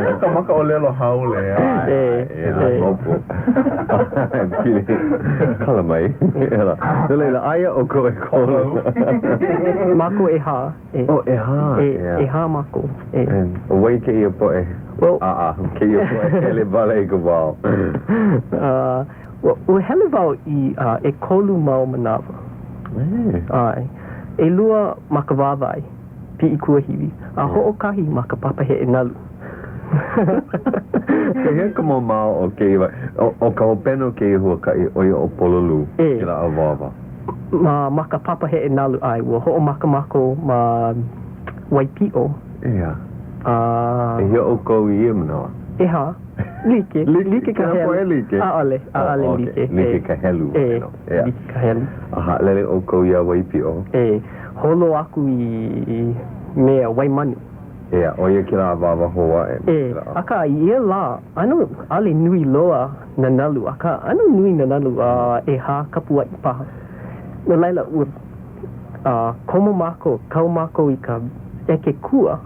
ʻO ka maka ʻōlelo haole, ʻeā? E, e, maopopo. Pili. Kala mai. No laila, aia ʻoukou ʻekolu. Mākou ʻehā. E. Oh, ʻehā. E, ʻehā mākou. E. ʻO wai kēia poʻe ʻaʻa, kēia poʻe hele wale i ka wao? Ua, ua hele wau i ʻekolu mau manawa. ʻAe. ʻElua ma ka wāwae, piʻi kuahiwi, a hoʻokahi ma ka papa heʻe nalu. Pehea ka mamao o kēia wahi? ʻO ka hopena o kēia huakaʻi, ʻo ia ʻo Pololū, kēlā awāwa. Ma, ma ka papa heʻe nalu, ʻae, ua hoʻomaka mākou ma Waipiʻo. ʻEā. A. ʻEhia ʻoukou i ia manawa? ʻEhā. Like. Like ka helu. Like? ʻAʻole, ʻaʻole oh, okay. like. Like ka helu. E, like ka helu. A haʻalele ʻoukou iā Waipiʻo? E, holo aku i mea Waimanu. ʻEā, ʻo ia kēlā awāwa hou aʻe. E, akā, i ia lā, ʻano ʻaʻole nui loa nā nalu, akā, ʻano nui nā nalu a ʻehā kapuaʻi paha. No laila, ua a komo mākou, kau mākou i ka ʻeke kua,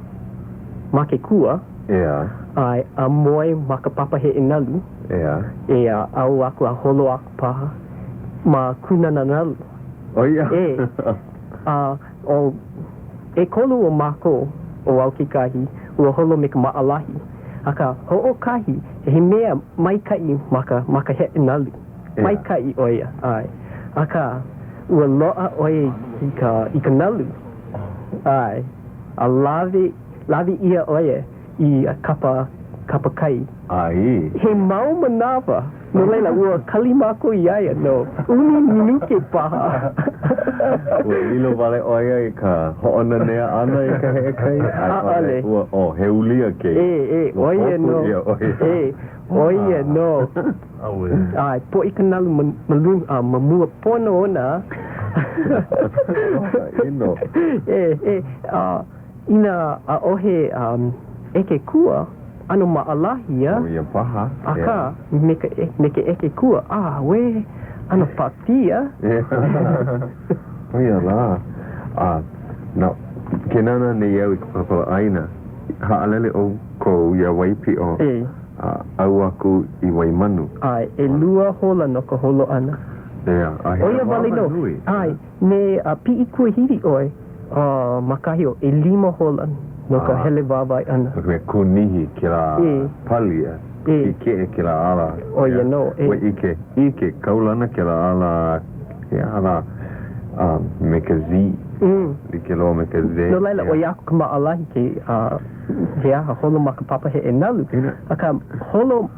ma ke kua. ʻEā. ʻAe, a moe ma ka papa heʻe nalu. ʻEā. ʻEā, ʻau aku a holo aku paha ma kūnana nalu. ʻO ia? E. A ʻo ʻekolu o mākou, ʻo au kekahi, ua holo me ka maʻalahi. Akā, hoʻokahi, he mea maikaʻi ma ka, ma ka heʻe nalu. Maikaʻi ʻo ia, ʻae. Akā, ua loaʻa ʻo ia i ka, i ka nalu, ʻae. A lawe, lawe ʻia ʻo ia i kapa, kapa kai. ʻAe. He mau manawa, no laila, ua kali mākou iā ia no ʻumi minuke paha. Ua lilo wale ʻo ia i ka hoʻonanea ʻana i ka heʻe kai? ʻAʻole. Ua, oh, he ulia kēia. ʻE, ʻe, ʻo ia nō. Ua hopu ʻia ʻo ia. ʻE, ʻo ia nō. ʻAuē. ʻAe, poʻi ka nalu ma, ma luna, a ma mua pono ona. ʻIno. ʻE, ʻe, a inā ʻaʻohe um, ʻeke kua, ʻano maʻalahi ia. ʻO ia paha. Akā, me ka, me ke ʻeke kua, ʻauē, ʻano pāpia. ʻO ia lā. A, na, ke nānā nei au i ka palapala ʻāina, haʻalele ʻoukou iā Waipiʻo. ʻE. A ʻau aku i Waimanu. ʻAe, ʻelua hola no ka holo ʻana. ʻEā, a he ʻO ia wale awāwa nō. nui. ʻAe, me a piʻi kuahiwi ʻoe, a ma kahi o ʻelima hola no ka hele wāwae ʻana. No ka mea, kūnihi kēlā ʻE. pali a ʻE. kīkeʻe kēlā ala. ʻO ia nō, ʻe. Ua ʻike, ʻike, kaulana kēlā ala, he aha lā, a me ka Z. Mm. Like loa me ka Z. No laila, ʻoi aku ka maʻalahi ke, a, he aha, holo ma ka papa heʻe nalu. Akā, holo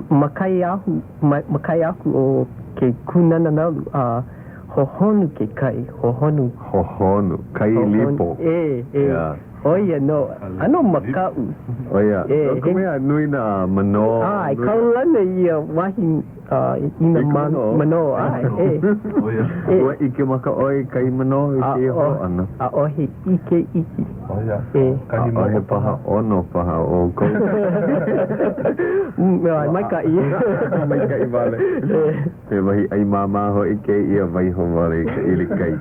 ma kai ahu, ma, ma kai aku o ke kūnana nalu, a hohonu ke kai, hohonu. Hohonu, kai lipo. ʻE, ʻe. Yeah. ʻO ia nō, ʻano makaʻu. ʻO ia, no ka mea, nui nā manō. ʻAe, kaulana ia wahi i nā manō, ʻae, ʻe. ʻO ia. Ua ʻike maka ʻoe i kahi manō i kēia holo ʻana? ʻAʻohe ʻike iki. ʻO ia, ʻE. kahi moʻo ʻAʻohe paha ʻono paha o ʻoukou. ʻAe, maikaʻi. Maikaʻi wale. He wahi ʻai māmā hoʻi kēia waiho wale i ka ʻilikai.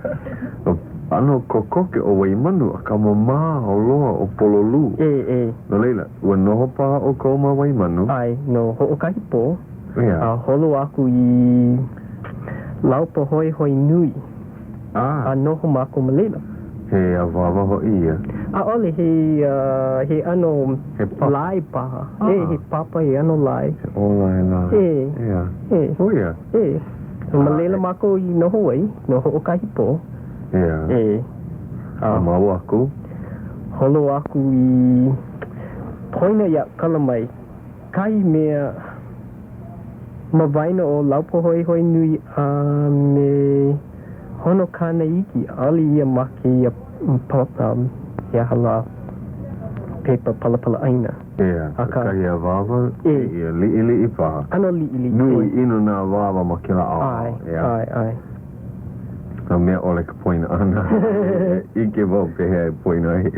ʻAno kokoke ʻo Waimanu, akā mamao loa ʻo Pololū. ʻE, ʻe. No laila, ua noho paha ʻoukou ma Waimanu? ʻAe, no hoʻokahi pō, ʻEā. a holo aku i Laupahoehoe nui. A. A noho mākou ma laila. He awāwa hoʻi ia? ʻAʻole, he, he ʻano He papa. lae paha. ʻE, he papa, he ʻano lae. He ʻōlae lā. ʻE. ʻEā. ʻE. ʻO ia? ʻE. Ma laila mākou i noho ai, no hoʻokahi pō. ʻEā. ʻE. A mau aku? Holo aku i poina iaʻu kala mai kahi mea ma waena o Laupahoehoe nui a me Honokane iki, ʻaʻole ia ma kēia papa, he aha lā, pepa palapala ʻāina. ʻEā, Akā. kahi awāwa ʻE. ia liʻiliʻi paha. ʻAno liʻiliʻi. Nui ʻino nā awāwa ma kēlā ʻaoʻao. ʻAe, ʻae, ʻae. A mea ʻole ka poina ʻana. ʻIke wau pehea e poina ai.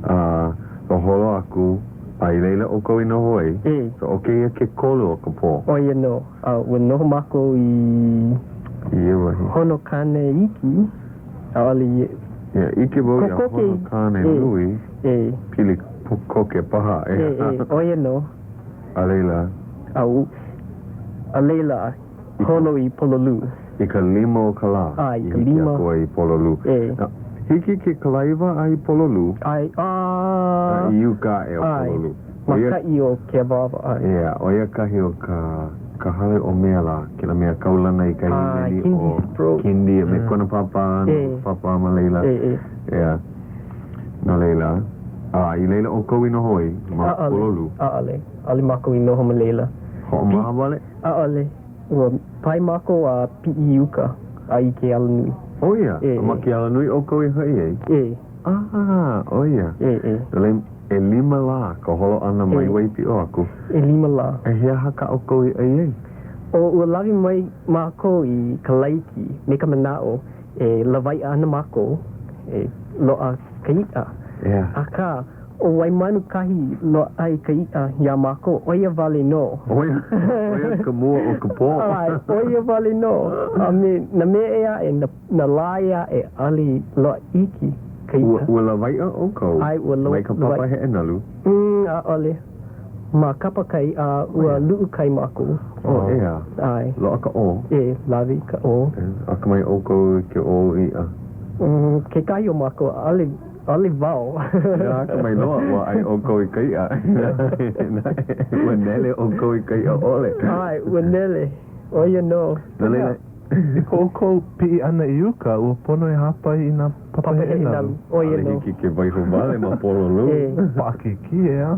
A ua holo aku, a i laila ʻoukou i noho ai. ʻE. So ʻo kēia ke kolu o ka pō. ʻO ia nō. A ua noho mākou i. I ia wahi. Honokane iki. ʻAʻole i. Yeah, ʻike wau iā Kokoke. Honokane ʻE. nui. ʻE. Pili koke paha. ʻE, ʻe, ʻo ia nō. A laila. A u, a laila, holo i Pololū. I ka lima o ka lā. ʻAe, i ka I hiki lima. aku ai i Pololū. ʻE. Now, hiki ke kalaiwa a i Pololū. ʻAe, a. A i uka aʻe o ʻAe, Pololū. ma kaʻi o ke awāwa, ʻae. ʻEā, ʻo ia kahi o ka, ka hale o mea lā, kēlā mea kaulana i ka ʻAe, hīmeni Kindy ʻo Sproat. Kindy a me kona pāpā, ʻE. pāpā ma laila. ʻE, ʻe. ʻEā. No laila, a i laila ʻoukou i noho ai, ma ʻAʻole, Pololū. ʻaʻole. ʻAʻole mākou i noho ma laila. Hoʻomaha wale? ʻAʻole. Ua pae mākou a piʻi i uka a i ke alanui. ʻO ia? ʻE. A ma ke alanui ʻoukou i hoʻi ai? ʻE. Ah, ʻo ia. ʻE, ʻe. No laila, ʻelima lā ka holo ʻana mai Waipiʻo aku. ʻElima lā. A he aha kā ʻoukou i ʻai ai? ʻO ua lawe mai mākou i ka laiki me ka manaʻo e lawaiʻa ana mākou, e loaʻa ka iʻa. ʻEā. Akā, ʻO Waimanu kahi i loaʻa ai ka iʻa iā mākou, ʻo ia wale nō. ʻO ia, ʻo ia ka mua o ka pō. ʻAe, ʻo ia wale nō. A me nā mea ʻē aʻe, nā, nā lā ʻē aʻe, ʻaʻole i loaʻa iki ka iʻa. Ua, ua lawaiʻa ʻoukou ʻAe, ua mai ka papa heʻe nalu? Mm, ʻaʻole. Ma kapa kai, a ua luʻu kai mākou. Oh, ʻeā. ʻAe. Loaʻa ka ʻō? ʻE, lawe i ka ʻō. Akamai ʻoukou i ke ʻō iʻa? Mm, kekahi o mākou, ʻaʻole. ʻaʻole wau. Inā akamai loa, ua ʻai ʻoukou i ka iʻa. Ua nele ʻoukou i ka iʻa ʻole. ʻAe, ua nele. ʻO ia nō. No laila. I ko ʻoukou piʻi ʻana i uka, ua pono e hāpai i nā papa heʻe nalu. ʻO ia ʻAʻole nō. hiki ke waiho wale ma Pololū. E. Paʻakikī, ʻeā?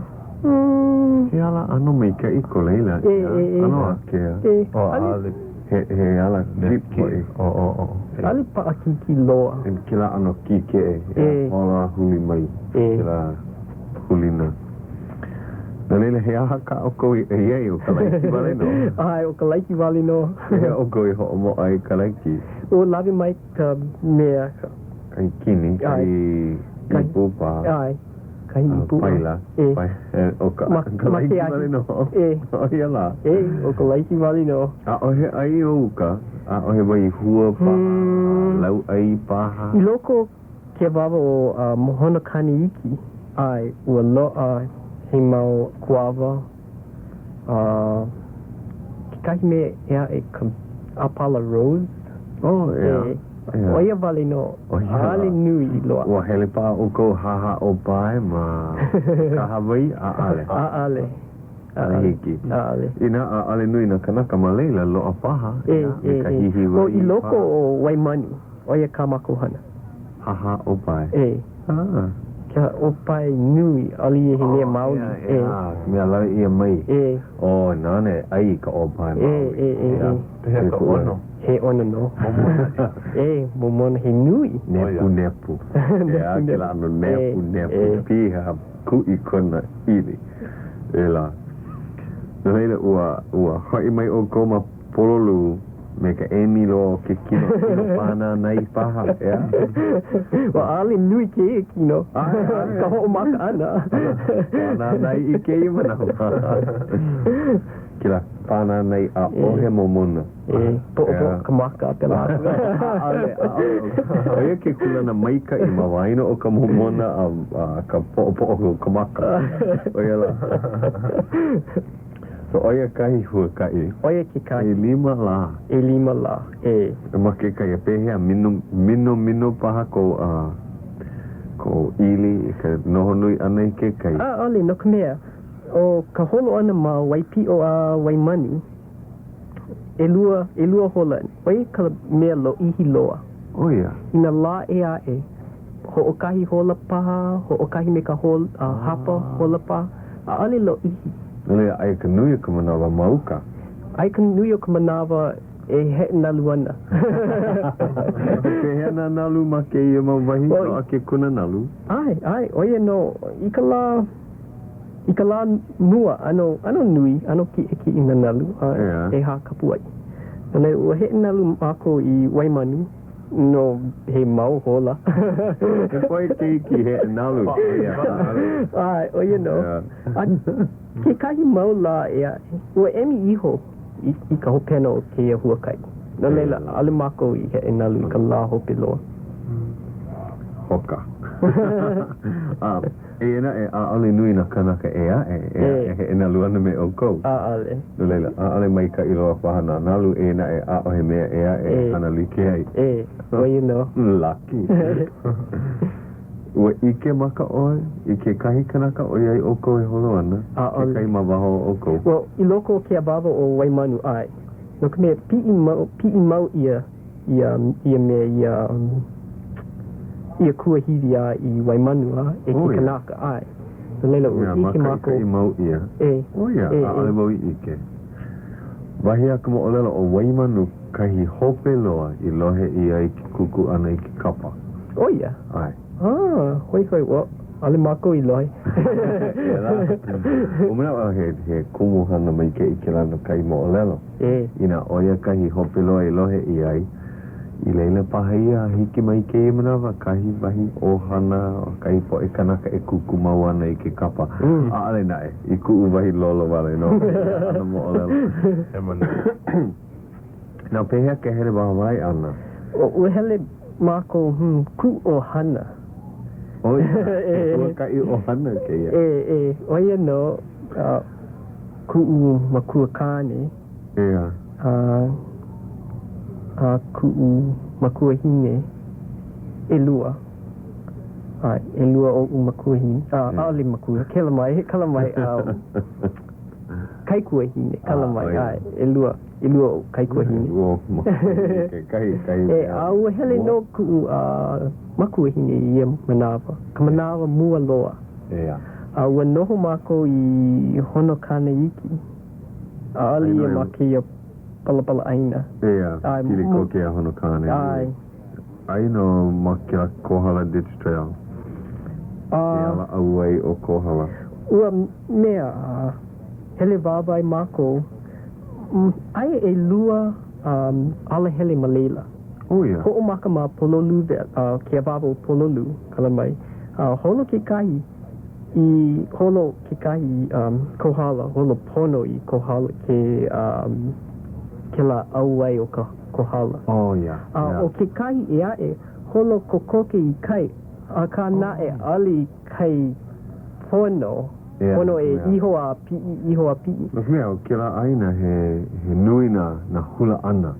He ala ʻano maikaʻi ko laila, E, e, e. ʻano ākea. E. Oh, ʻaʻole. He, he ala jeep hoʻi. Oh, oh, oh. ʻAʻole paʻakikī loa. E kēlā ʻano kīkeʻe, E. holo a huli mai. E. Kēlā hulina. No laila, he aha kā ʻoukou i ʻai ai, ʻo ka laiki wale nō? ʻAe, ʻo ka laiki wale nō. Pehea ʻoukou i hoʻomoʻa i ka laiki? Ua lawe mai ka mea. Kahi kini, kahi ipu paha. ʻAe, kahi ipu. Paila. E. ʻO ka, ka laiki wale nō. E. ʻO ia lā. E, ʻo ka laiki wale nō. ʻAʻohe ʻai o uka, ʻaʻohe wahi hua paha, lauʻai paha. I loko o ke awāwa ʻo Mohona Kāne Iki, ʻae, ua loaʻa he mau kuawa, a kekahi mea ʻē aʻe ka ʻāpala rose. Oh, ʻeā. E, ʻo ia wale nō. ʻAʻole nui i loaʻa. Ua hele paha ʻoukou hāhā ʻōpae ma kahawai? ʻAʻole. ʻAʻole. ʻAʻole hiki. ʻAʻole. Inā ʻaʻole nui nā kanaka ma laila, loaʻa paha, ʻeā, me ka hihiwai. ʻO i loko o Waimanu, ʻo ia kā mākou hana. Hāhā ʻōpae. E. Ah. Ka ʻōpae nui, ʻaʻole ia he mea maoli. E. Mea lawe ʻia mai. E. Oh, nāna e ʻai i ka ʻōpae maoli. E, e, e, e. Pehea ka ʻono? He ʻono nō. Momona. E, momona, he nui. Nepunepu. ʻEā, kēlā ʻano nepunepu. Piha kuʻi kona ʻili. E lā. No laila, ua, ua hoʻi mai ʻoukou ma Pololū me ka emi loa o ke kino, kino pānānai paha, ʻeā? Ua ʻaʻole nui kēia kino, ka hoʻomaka ʻana. Pānānai i kēia manawa. Kēlā pānānai ʻaʻohe momona. E, poʻopoʻo ka maka a pēlā aku. ʻAʻole, ʻaʻole. ʻO ia ke kūlana maikaʻi ma waena o ka momona a ka poʻopoʻo o ka maka. ʻO ia lā. So ʻo ia kahi huakaʻi. ʻO ia kekahi. ʻElima lā. ʻElima lā, e. Ma kekahi, pehea, mino, minomino paha kou, uh, kou ʻili i ka noho nui ʻana i ke kai? ʻAʻole, no ka mea, ʻo ka holo ʻana ma Waipiʻo a Waimanu, ʻelua, ʻelua hola, ʻo ia ka mea lōʻihi loa. ʻO ia. I nā lā ʻē aʻe, hoʻokahi hola paha, hoʻokahi me ka hol, hapa hola paha, ʻaʻole lōʻihi. No laila, aia ka nui o ka manawa ma uka. Aia ka nui o ka manawa e heʻe nalu ana. Pehea nā nalu ma kēia mau wahi loaʻa ke kona nalu? ʻAe, ʻae, ʻo ia nō. I ka lā, i ka lā mua, ʻano, ʻano nui, ʻano kiʻekiʻe nā nalu, a ʻehā kapuaʻi. No laila, ua heʻe nalu mākou i Waimanu. No he mau hola. He poʻe keiki heʻe nalu kēia ʻaʻale. ʻAe, ʻo ia nō. A kekahi mau lā ʻē aʻe, ua emi iho i, i ka hopena o kēia huakaʻi. No laila, ʻaʻole mākou i heʻe nalu i ka lā hope loa. Hoka. A, eia naʻe, ʻaʻole nui nā kānaka ʻē aʻe e heʻe nalu ana me ʻoukou. ʻAʻole. No laila, ʻaʻole maikaʻi loa paha nā nalu, eia naʻe, ʻaʻohe mea ʻē aʻe e hana like ai. E, ʻo ia nō. Laki. Ua ʻike maka ʻoe i kekahi kanaka ʻoiai ʻoukou e holo ana? ʻAʻole. Kekahi ma waho o ʻoukou? Well, i loko o ke awāwa o Waimanu, ʻae. No ka mea, piʻi mau, piʻi mau ʻia ia, ia mea, ia, ia kuahiwi a i Waimanu a e ke kanaka, ʻae. No laila, ua ʻike mākou. Mākaʻikaʻi mau ʻia. E. ʻO ia, ʻaʻole wau i ʻike. Wahi a ka moʻolelo, ʻo Waimanu kahi hope loa i lohe ʻia ai ke kuku ʻana i ke kapa. ʻO ia? ʻAe. Ah, hoihoi, well, ʻaʻole mākou i lohe. Pēlā. Ua manaʻo au he, he kumuhana maikaʻi kēlā no kahi moʻolelo. E. Inā ʻo ia kahi hope loa i lohe ʻia ai, i laila paha ia a hiki mai kēia manawa, kahi wahi ʻohana, kahi poʻe kanaka e kuku mau ana i ke kapa. ʻAʻole naʻe, i kuʻu wahi lolo wale nō kēia ʻano moʻolelo. He manaʻo. Now, pehea ke hele wāwae ʻana? Ua hele mākou, hmm, kuʻu ʻohana. ʻO ia, he huakaʻi ʻohana kēia. E, e, ʻo ia nō, kuʻu makua kāne. ʻEā. A, a kuʻu makuahine ʻelua. ʻAe, ʻelua oʻu makuahine. A, ʻaʻole makua, kela mai, kala mai, kaikuahine, kala mai, ʻae, ʻelua, ʻelua oʻu kaikuahine. ʻElua makuahine kekahi, kahi E, a ua hele nō kuʻu makuahine i ia manawa, ka manawa mua loa. ʻEā. A ua noho mākou i Honokane Iki. ʻAʻole ia ma kēia palapala ʻāina. ʻEā, pili koke iā Honokane. ʻAe. Aia nō ma kēlā Kohala Ditch Trail. Ke ala ʻauwai o Kohala. Ua mea, hele wāwae mākou, aia ʻelua alahele ma laila. Oh ia. Hoʻomaka ma Pololū, ke awāwa o Pololū, kala mai. A holo kekahi i holo kekahi i Kohala, holo pono i Kohala ke kēlā ʻauwai o ka Kohala. Oh ia. A ʻo kekahi ʻē aʻe, holo kokoke i kai, akā naʻe ʻaʻole i kai pono, pono e iho a piʻi, iho a piʻi. No ka mea, ʻo kēlā ʻāina he, he nui nā, nā hulaʻana,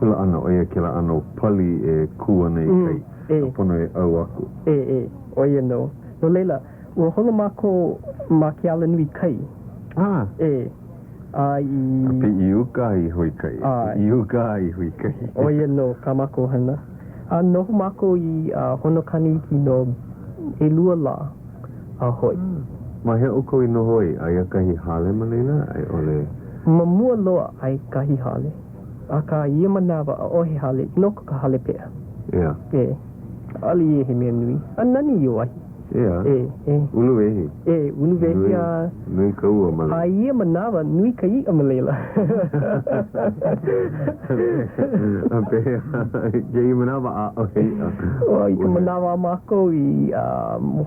hulaʻana, ʻo ia kēlā ʻano pali e kū ana i kai, a pono e ʻau aku. ʻE, ʻe, ʻo ia nō. No laila, ua holo mākou ma ke alanui kai. Ah. ʻE. A i. A piʻi i uka a iho i kai. ʻAe. Piʻi i uka a iho i kai. ʻO ia nō kā mākou hana. A noho mākou i Honokane Iki no ʻelua lā a hoʻi. Ma hea ʻoukou i noho ai? Aia kahi hale ma laila a i ʻole? Ma mua loa aia kahi hale. Akā i ia manawa ʻaʻohe hale i loko ka hale peʻa. ʻEā. ʻE. ʻAʻole ia he mea nui. A nani ia wahi. ʻEā. ʻE, ʻe. Uluwehi. ʻE, uluwehi a. Nui ka ua ma laila. A i ia manawa, nui ka iʻa ma laila. A pehea i kēia manawa ʻaʻohe iʻa? Oh, i ka manawa a mākou i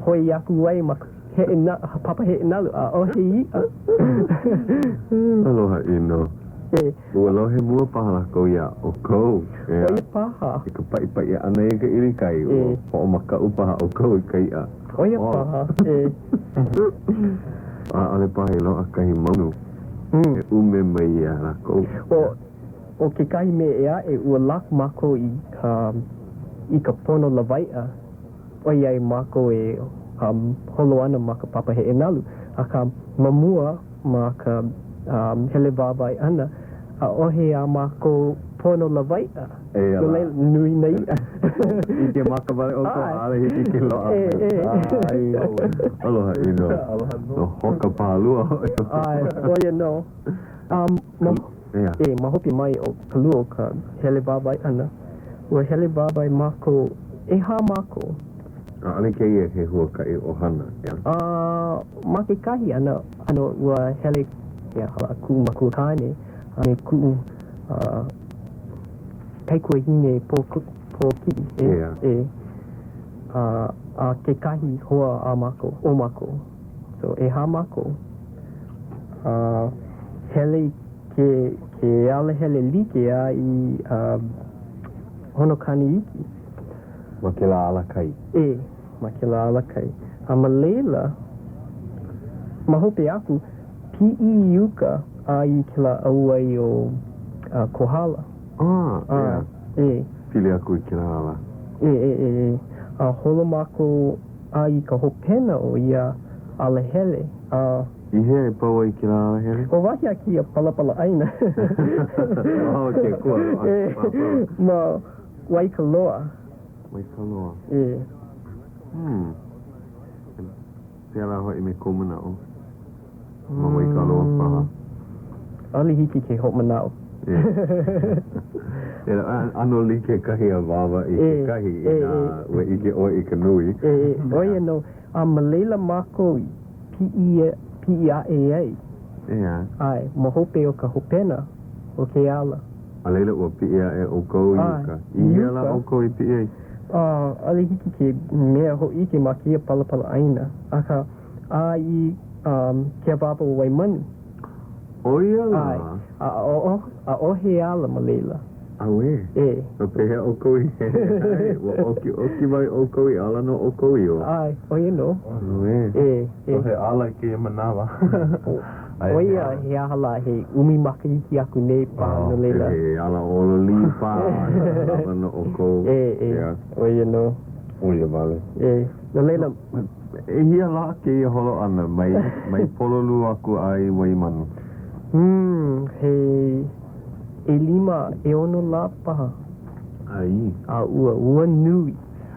hoe aku ai ma ka heʻe na, papa heʻe nalu, ʻaʻohe iʻa. Aloha ʻino. ʻE. Ua lohe mua paha lākou iā ʻoukou, ʻeā. ʻO ia paha. I ka paʻipaʻi ʻana i ka ʻilikai, ua hoʻomakaʻu paha ʻoukou i ka iʻa. ʻO ia paha, ʻe. ʻAʻole paha i loaʻa kahi maunu e ʻume mai iā lākou. ʻO, ʻo kekahi mea ʻē aʻe, ua lako mākou i ka, i ka pono lawaiʻa, ʻoiai mākou e holo ana ma ka papa heʻe nalu, akā ma mua ma ka hele wāwae ʻana, ʻaʻohe a mākou pono lawaiʻa, no laila, nui nā iʻa. ʻIke maka wale ʻoukou, ʻaʻole hiki ke loaʻa mai. Aloha ʻino. Aloha nō. Hoka pālua hoʻi. ʻAe, ʻo ia nō. A ma, e, ma hope mai o ka lua o ka hele wāwae ʻana, ua hele wāwae mākou, ʻehā mākou. ʻAʻole kēia he huakaʻi ʻohana, ʻeā? A ma kekahi ʻano, ʻano ua hele ia kuʻu makuakāne a me kuʻu kaikuahine pōkiʻi, e, e, a, a kekahi hoa a mākou, o mākou. So, ʻehā mākou. A hele i ke, ke alahele like a i Honokane Iki. Ma kēlā ala kai. ʻE, ma kēlā ala kai. A ma laila, ma hope aku, piʻi i uka a i kēlā ʻauwai o Kohala. Ah, ʻeā. ʻE. Pili aku i kēlā ala. ʻE, ʻe, ʻe, ʻe. A holo mākou a i ka hopena o ia alahele, a. I hea e pau ai kēlā alahele? ʻO wahi a kēia palapala ʻāina. Oh, ke akua. ʻE, ma Waikaloa. Waikaloa. ʻE. Hmm. Pēlā hoʻi me kou manaʻo. Ma Waikaloa paha. ʻAʻole hiki ke hoʻomanaʻo. ʻE, ʻano like kahi awāwa i kekahi inā ua ʻike ʻoe i ka nui. ʻE, ʻo ia nō. A ma laila mākou i piʻi, piʻi aʻe ai. ʻEā. ʻAe, ma hope o ka hopena o ke ala. A laila ua piʻi aʻe ʻoukou i uka. I hea lā ʻoukou i piʻi ai? A, ʻaʻole hiki ke mea hōʻike ma kēia palapala ʻāina, akā, a i ke awāwa o Waimanu. ʻO ia lā? ʻAe, a ʻaʻohe ala ma laila. Auē. E. A pehea ʻoukou i hele ai? Ua ʻokiʻoki wale ʻoukou i ala no ʻoukou iho? ʻAe, ʻo ia nō. Auē. E, e. ʻAʻohe ala i kēia manawa. ʻO ia, he aha lā, he ʻumi makahiki aku nei paha no laila. He ala ʻololī paha, lawa no ʻoukou. E, e, ʻo ia nō. ʻO ia wale. E, no laila. ʻEhia lā kēia holo ʻana mai, mai Pololū aku a i Waimanu? Hmm, he ʻelima, ʻeono lā paha. ʻAi. A ua, ua nui.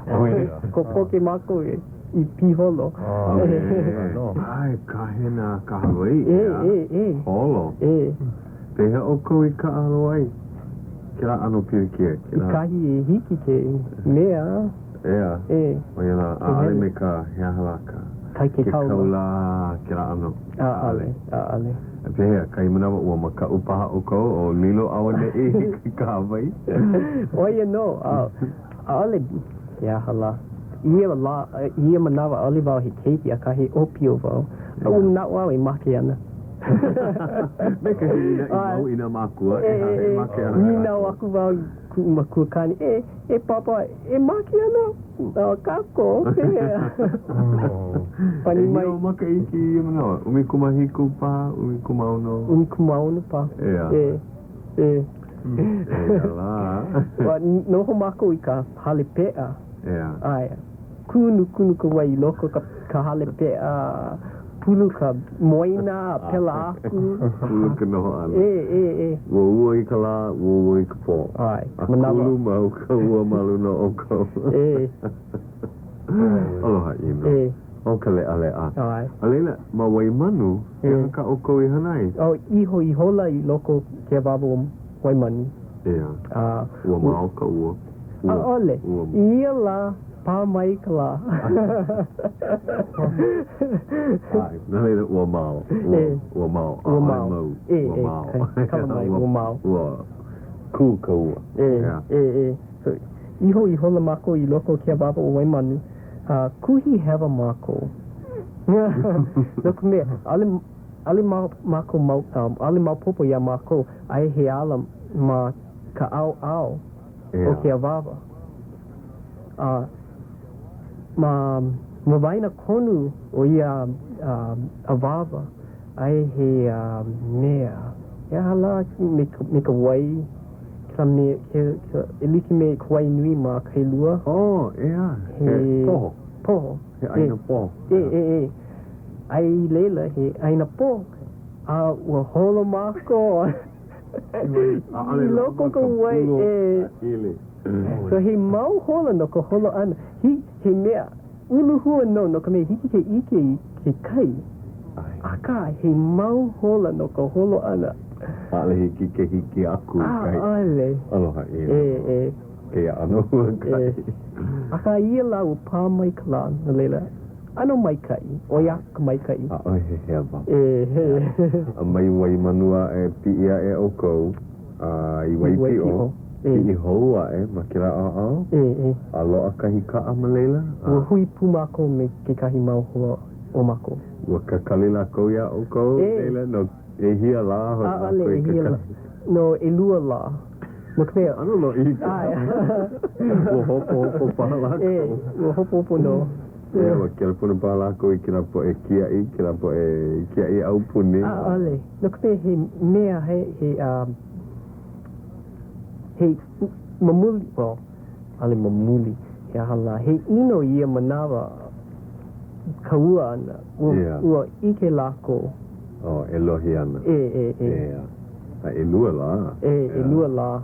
ʻAuē. Kokoke mākou e, i piholo. ʻAuē. ʻAe, kahena kahawai, ʻeā? E, e, e. Holo. E. Pehea ʻoukou i kāʻalo ai kēlā ʻano pilikia, I kahi e hiki ke mea. ʻEā. E. ʻO ia lā, ʻaʻole me ka, he aha lā ka. Kai ke kaula. Ke kaula, kēlā ʻano. ʻAʻole, ʻaʻole. A pehea, kahi manawa ua makaʻu paha ʻoukou o lilo auaneʻi i ka kahawai? ʻO ia nō, ʻaʻole, he aha lā. I ia lā, i ia manawa, ʻaʻole wau he keiki, akā he ʻōpio wau. A ua manaʻo au e make ana. Me ka hilinaʻi mau i nā mākua, ʻeā, e make ana kākou. Nīnau aku wau i kuʻu makuakāne, E, e Pāpā, e make ana kākou, pehea? Pani mai. ʻEhia ou makahiki i ia manawa? 17 paha, 16? 16 paha. ʻEā. E, e. Eia lā. Ua noho mākou i ka hale peʻa. ʻEā. ʻAe. Kūnukunu ka wai i loko o ka hale peʻa, pulu ka moena a pēlā aku. Pulu ka noho ʻana. E, e, e. Ua ua i ka lā, ua ua i ka pō. ʻAe. A kulu mau ka ua ma luna o ʻoukou. E. Aloha ʻino. E. ʻO ka leʻaleʻa. ʻAe. A laila, ma Waimanu, he aha kā ʻoukou i hana ai? ʻO, iho ihola i loko o ke awāwa o Waimanu. ʻEā. A. Ua mao ka ua. Ua. ʻAʻole. Ua. I ia lā, pā mai ka lā. ʻAe, no laila, ua mao. Ua, ua mao. Ua mao. ʻAʻole mau. E, Ua e, mao. kala mai, ua mao. Ua kū ka ua. E, ʻEā. e, e. So, iho ihola mākou i loko o ke awāwa o Waimanu. A kuhi hewa mākou. No ka mea, ʻaʻole, ʻaʻole mākou mau, ʻaʻole maopopo iā mākou aia he ala ma ka ʻaoʻao o ke awāwa. A ma, ma waena konu o ia awāwa, aia he mea, he aha lā me ka, me ka wai, kēlā mea, ke, ke, e like me ka wai nui ma Kailua. Oh, ʻeā, he poho. Poho. He ʻāina poho. E, e, e. Aia i laila he ʻāina poho, a ua holo mākou i loko o ka wai, e. So he mau hola no ka holo ʻana. He, he mea uluhua nō no ka mea hiki ke ʻike i ke kai. Akā, he mau hola no ka holo ʻana. ʻAʻole hiki ke hiki aku i kahi. ʻAʻole. Aloha ʻino. E, e. Kēia ʻano huakaʻi. E. Akā, i ia lā ua pā mai ka lā, no laila, ʻano maikaʻi, ʻoi aku ka maikaʻi. ʻAʻohe he hewa. E. A mai Waimanu aʻe, piʻi aʻe ʻoukou a i Waipiʻo, piʻi hou aʻe ma kēlā ʻaoʻao, E, e. a loaʻa kahi kaʻa ma laila, a. Ua hui pū mākou me kekahi mau hoa o mākou. Ua kakali lākou iā ʻoukou E. laila no ʻehia lā hoʻi ʻAʻole lākou i ʻehia lā. kakali? No ʻelua lā. No ka mea. ʻAno lōʻihi ka. ʻAe. Ua hopohopo paha lākou. E, ua hopohopo nō. E, ua kelepona paha lākou i kēlā poʻe kiaʻi, kēlā poʻe kiaʻi aupuni. ʻAʻole. No ka mea, he mea, he, he, um, he, ma muli, well, ʻaʻole ma muli, he aha lā, he ʻino i ia manawa ka ua ʻana, ua, Yeah. ua ʻike lākou. Oh, e lohi ana. E, e, e. ʻEā. A ʻelua lā. E, ʻelua lā.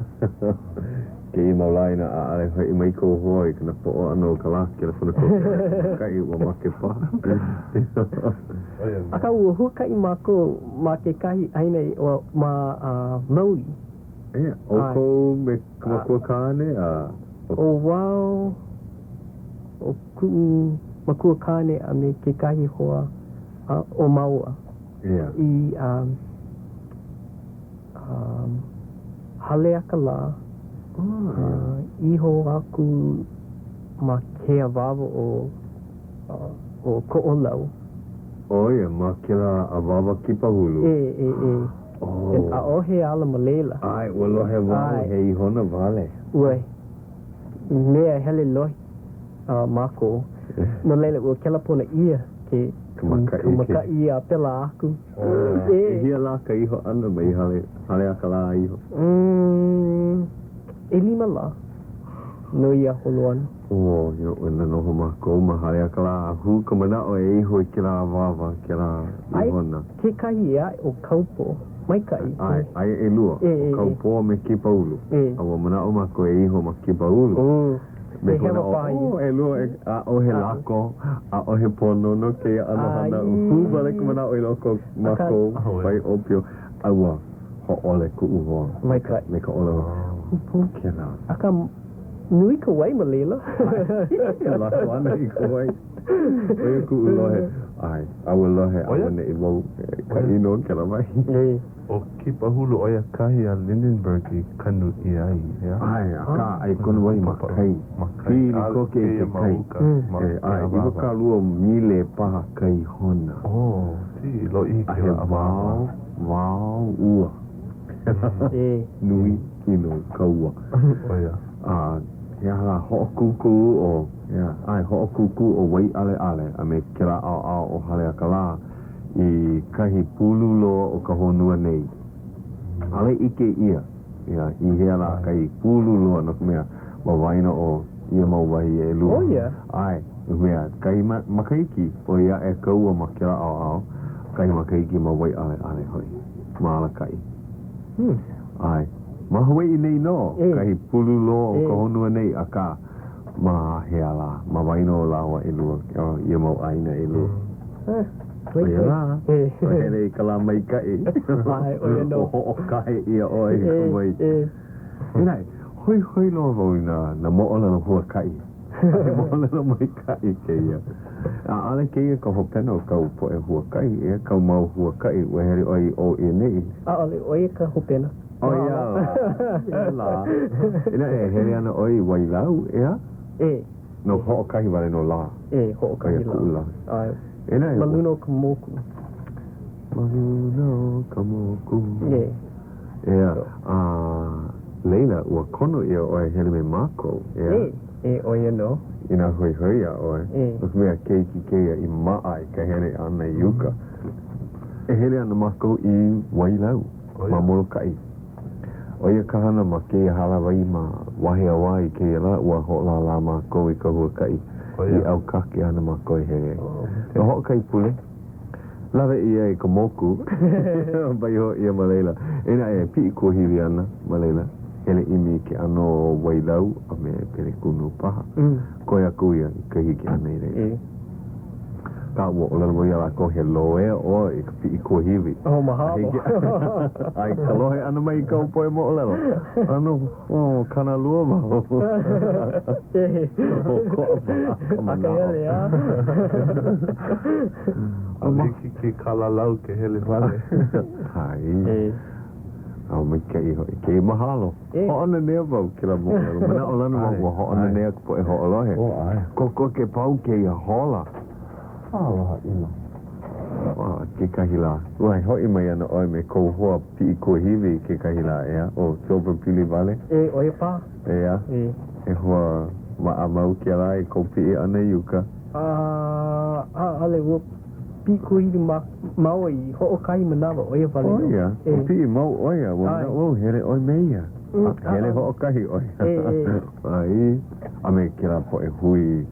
Kēia mau lā inā ʻaʻole hoʻi mai kou hoa i ka napoʻo ʻana o ka lā, kelepona koke ʻoe ka makaʻi, ua make paha. Akā, ua huakaʻi mākou ma kekahi ʻāina i, ma Maui. E, ʻoukou me ka makua kāne a. ʻO wau, ʻo kuʻu makua kāne a me kekahi hoa o māua ʻEā. i um, um, Haleakalā, Oh, iho aku ma ke awāwa o, o Koʻolau. ʻO ia, ma kēlā awāwa kipahulu. E, e, e. Oh. ʻAʻohe ala ma laila. ʻAe, ua lohe wau he ihona wale. Ua mea hele lohi mākou. No laila, ua kelepona ʻia ke Ka mākaʻi. Ka mākaʻi a pēlā aku. E. ʻEhia lā ka iho ʻana mai Hale, Haleakalā iho? Mm, ʻelima lā. no ia holo ʻana. Ua, ua noho mākou ma Haleakalā a hū ka manaʻo e iho i kēlā awāwa, kēlā ihona. Kekahi ʻē aʻe ʻo Kaupō. Maikaʻi. ʻAe, aia ʻelua, ʻo Kaupō a me Kīpahulu. A ua manaʻo mākou e iho ma Kīpahulu. Me ka manaʻo, oh, ʻelua, ʻaʻohe lako, ʻaʻohe pono no kēia ʻano hana. Hū wale ka manaʻo i loko o mākou, wahi ʻōpio, a ua hōʻole kuʻu hoa. Maikaʻi. Me ka ʻōlelo, hūpō kēlā. Akā, Nui ka wai ma laila. E lako ana i ka wai. ʻO ia kuʻu lohe. ʻAe, a ua lohe auaneʻi wau ka ʻino o kēlā wahi. ʻO Kīpahulu, ʻo ia kahi a Lindenberg i kanu ʻia ai, ʻeā? ʻAe, akā, aia kona wahi ma kai. Ma kai. Pili koke i ke kai. ʻAe, 20 mile paha ka ihona. Oh, gee, lōʻihi kēlā awāwa. A he wao, wao ua. Nui ʻino ka ua. ʻO ia. A he aha lā, hoʻokūkū ʻo, ʻeā, ʻae, hoʻokūkū ʻo Waiʻaleʻale a me kēlā ʻaoʻao o Haleakalā i kahi pūlū loa o ka honua nei. ʻAʻole ʻike ʻia, ʻeā, i hea lā kahi pūlū loa no ka mea, ma waena o ia mau wahi ʻelua. ʻO ia. ʻAe, no ka mea, kahi makahiki ʻoi aʻe ka ua ma kēlā ʻaoʻao, kahi makahiki ma Waiʻaleʻale hoʻi, ma Alakaʻi. ʻAe. Ma Hawaiʻi nei nō, kahi pūlū loa o ka honua nei, akā, ma hea lā? Ma waena o lāua ʻelua, ia mau ʻāina ʻelua. ʻO ia lā, ua hele i ka lā maikaʻi. Ua hoʻokahe ʻia ʻoe i ka wai. Inā, hoihoi loa wau i nā moʻolelo huakaʻi. He moʻolelo maikaʻi kēia. ʻAʻole kēia ka hopena o kāu poʻe huakaʻi, ʻeā, kāu mau huakaʻi, ua hele ʻoe i ʻō i ʻaneʻi. ʻAʻole, ʻo ia ka hopena. ʻO ia lā, ia lā. Inā e hele ana ʻoe i Wailau, ʻeā? E. No hoʻokahi wale nō lā. E, hoʻokahi lā. ʻO ia kuʻu lā. ʻAe. Inā e. Ma luna o ka moku. Ma luna o ka moku. E. ʻEā, a laila, ua kono ʻia ʻoe e hele me mākou, ʻeā? E, e, ʻo ia nō. Inā hoihoi iā ʻoe. E. No ka mea, keiki kēia i maʻa i ka hele ʻana i uka. E hele ana mākou i Wailau, ma Molokaʻi. ʻO ia ka hana ma kēia hālāwai ma Wahiawā i kēia lā, ua hoʻolālā mākou i ka huakaʻi. I ʻAukake ana mākou e hele ai. No hoʻokahi pule. Lawe ʻia i ka moku, waiho ʻia ma laila. Inā e piʻi kuahiwi ana ma laila, hele ʻimi i ke ʻano o Wailau a me Pelekunu paha. Koe aku ia i ka hiki ʻana i laila. Akā, ua ʻōlelo wau iā lākou, he loea ʻoe i ka piʻi kuahiwi. Oh, mahalo. A i ka lohe ʻana mai i kāu poʻe moʻolelo, ʻano oh, kānalua wau. ʻOkoʻa paha ka manaʻo. ʻAʻole hiki ke kalalau ke hele wale. Hai. A maikaʻi hoʻi kēia. Mahalo. Hoʻonanea wau kēlā moʻolelo. Manaʻolana wau ua hoʻonanea ka poʻe hoʻolohe. Kokoke pau kēia hola. Aloha ʻino. A kekahi lā, ua hoʻi mai ana ʻoe me kou hoa piʻi kuahiwi kekahi lā, ʻeā? ʻO Silver pili wale? E, ʻo ia paha. ʻEā? E. He hoa maʻamau kēlā i kou piʻi ʻana i uka? A, ʻaʻole, ua piʻi kuahiwi māua i hoʻokahi manawa, ʻo ia wale nō. ʻO ia? E. Ua piʻi mau ʻo ia, ua manaʻo wau hele ʻoe me ia. A, hele hoʻokahi ʻo ia. E, e. ʻAe, a me kēlā poʻe hui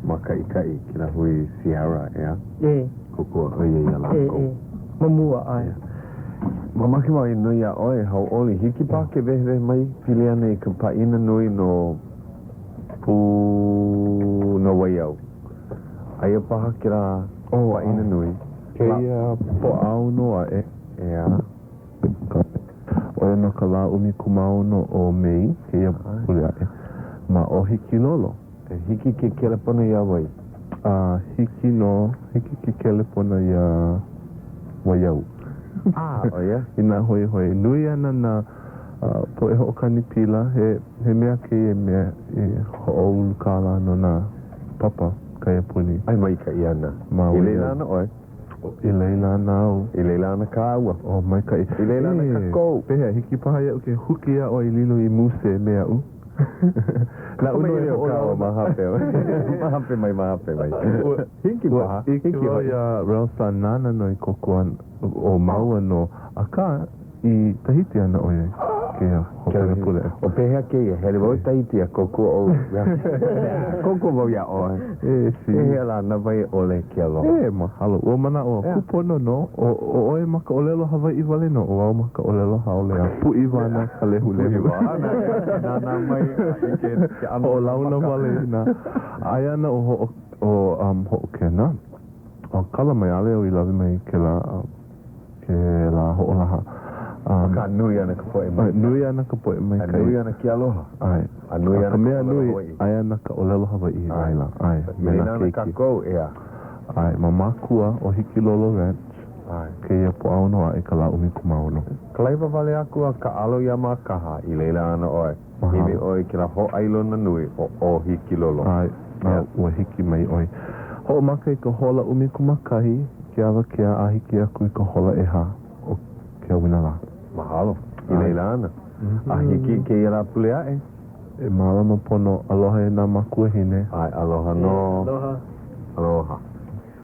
mākaʻikaʻi, kēlā hui Sierra, ʻeā? E. Kōkua ʻo ia iā lākou. E, e. Ma mua, ʻae. Mamake wau e noi iā ʻoe, hauʻoli, hiki paha ke wehewehe mai pili ana i ka pāʻina nui no Pū no Waiau. Aia paha kēlā pāʻina nui. Kēia Pōʻaono aʻe. ʻEā. ʻO ia nō ka lā 16 o Mei, kēia pule aʻe, ma ʻOhikilolo. E hiki ke kelepona iā wai? A hiki nō, hiki ke kelepona iā Waiau. A, ʻo ia? Inā hoihoi nui ana nā poʻe hoʻokani pila, he, he mea kēia mea e hoʻoulu kālā no nā papa kaiapuni. ʻAe maikaʻi ana. Ma I laila Waiau. ana ʻoe? I laila ana au. I laila ana kāua. Oh, maikaʻi. I laila ana kākou. Pehea, hiki paha iaʻu ke huki iā ʻoe i lilo i muse me aʻu? Naʻu nō e hoʻolauna. Ma hape, ma hape mai, ma hape mai. Hiki paha. Ua ʻike wau iā Rell-san nāna nō i kōkua ʻo māua nō, akā, i Tahiti ana ʻo ia i kēia hopena pule. O pehea kēia, hele wau i Tahiti a kōkua ʻou. Kōkua wau iā ʻoe. E, si. Pehea lā, na wai e ʻole ke aloha? E, mahalo. Ua manaʻo au, kūpono nō. ʻO, ʻo ʻoe ma ka ʻōlelo Hawaiʻi wale nō, ʻo au ma ka ʻōlelo haole a pūʻiwa ana ka lehulehu. Pūʻiwa ana, nānā mai a ʻike ke ʻano o ka Hoʻolauna maka. wale i nā. Aia ana ʻo hoʻo, ʻo, um, Hoʻokena. ʻO kala mai, ʻaʻole au i lawe mai i kēlā, kēlā hoʻolaha. Um, Akā, nui ana ka poʻe maikaʻi. Nui ana ka poʻe maikaʻi. A nui ana ke aloha. ʻAe. A nui ana ka mea ʻōlelo nui, Hawaiʻi. aia ana ka ʻōlelo Hawaiʻi i laila. ʻAe, me I nā laila ana keiki. kākou, ʻeā. ʻAe, ma Mākua, ʻo Hikilolo Ranch, ʻAe. kēia Pōʻaono aʻe ka lā 16. Kalaiwa wale aku a kāʻalo iā Mākaha, i laila ana ʻoe. Mahalo. ʻImi ʻoe i kēlā hōʻailona nui ʻo ʻO Hikilolo. ʻAe, a ua hiki mai ʻoe. Hoʻomaka i ka hola 11 ke awakea a hiki aku i ka hola ʻehā o ke ʻauinalā. Mahalo. I laila ana. A hiki i kēia Lāpule aʻe. E mālama pono. Aloha e nā makuahine. ʻAe, aloha nō. Aloha.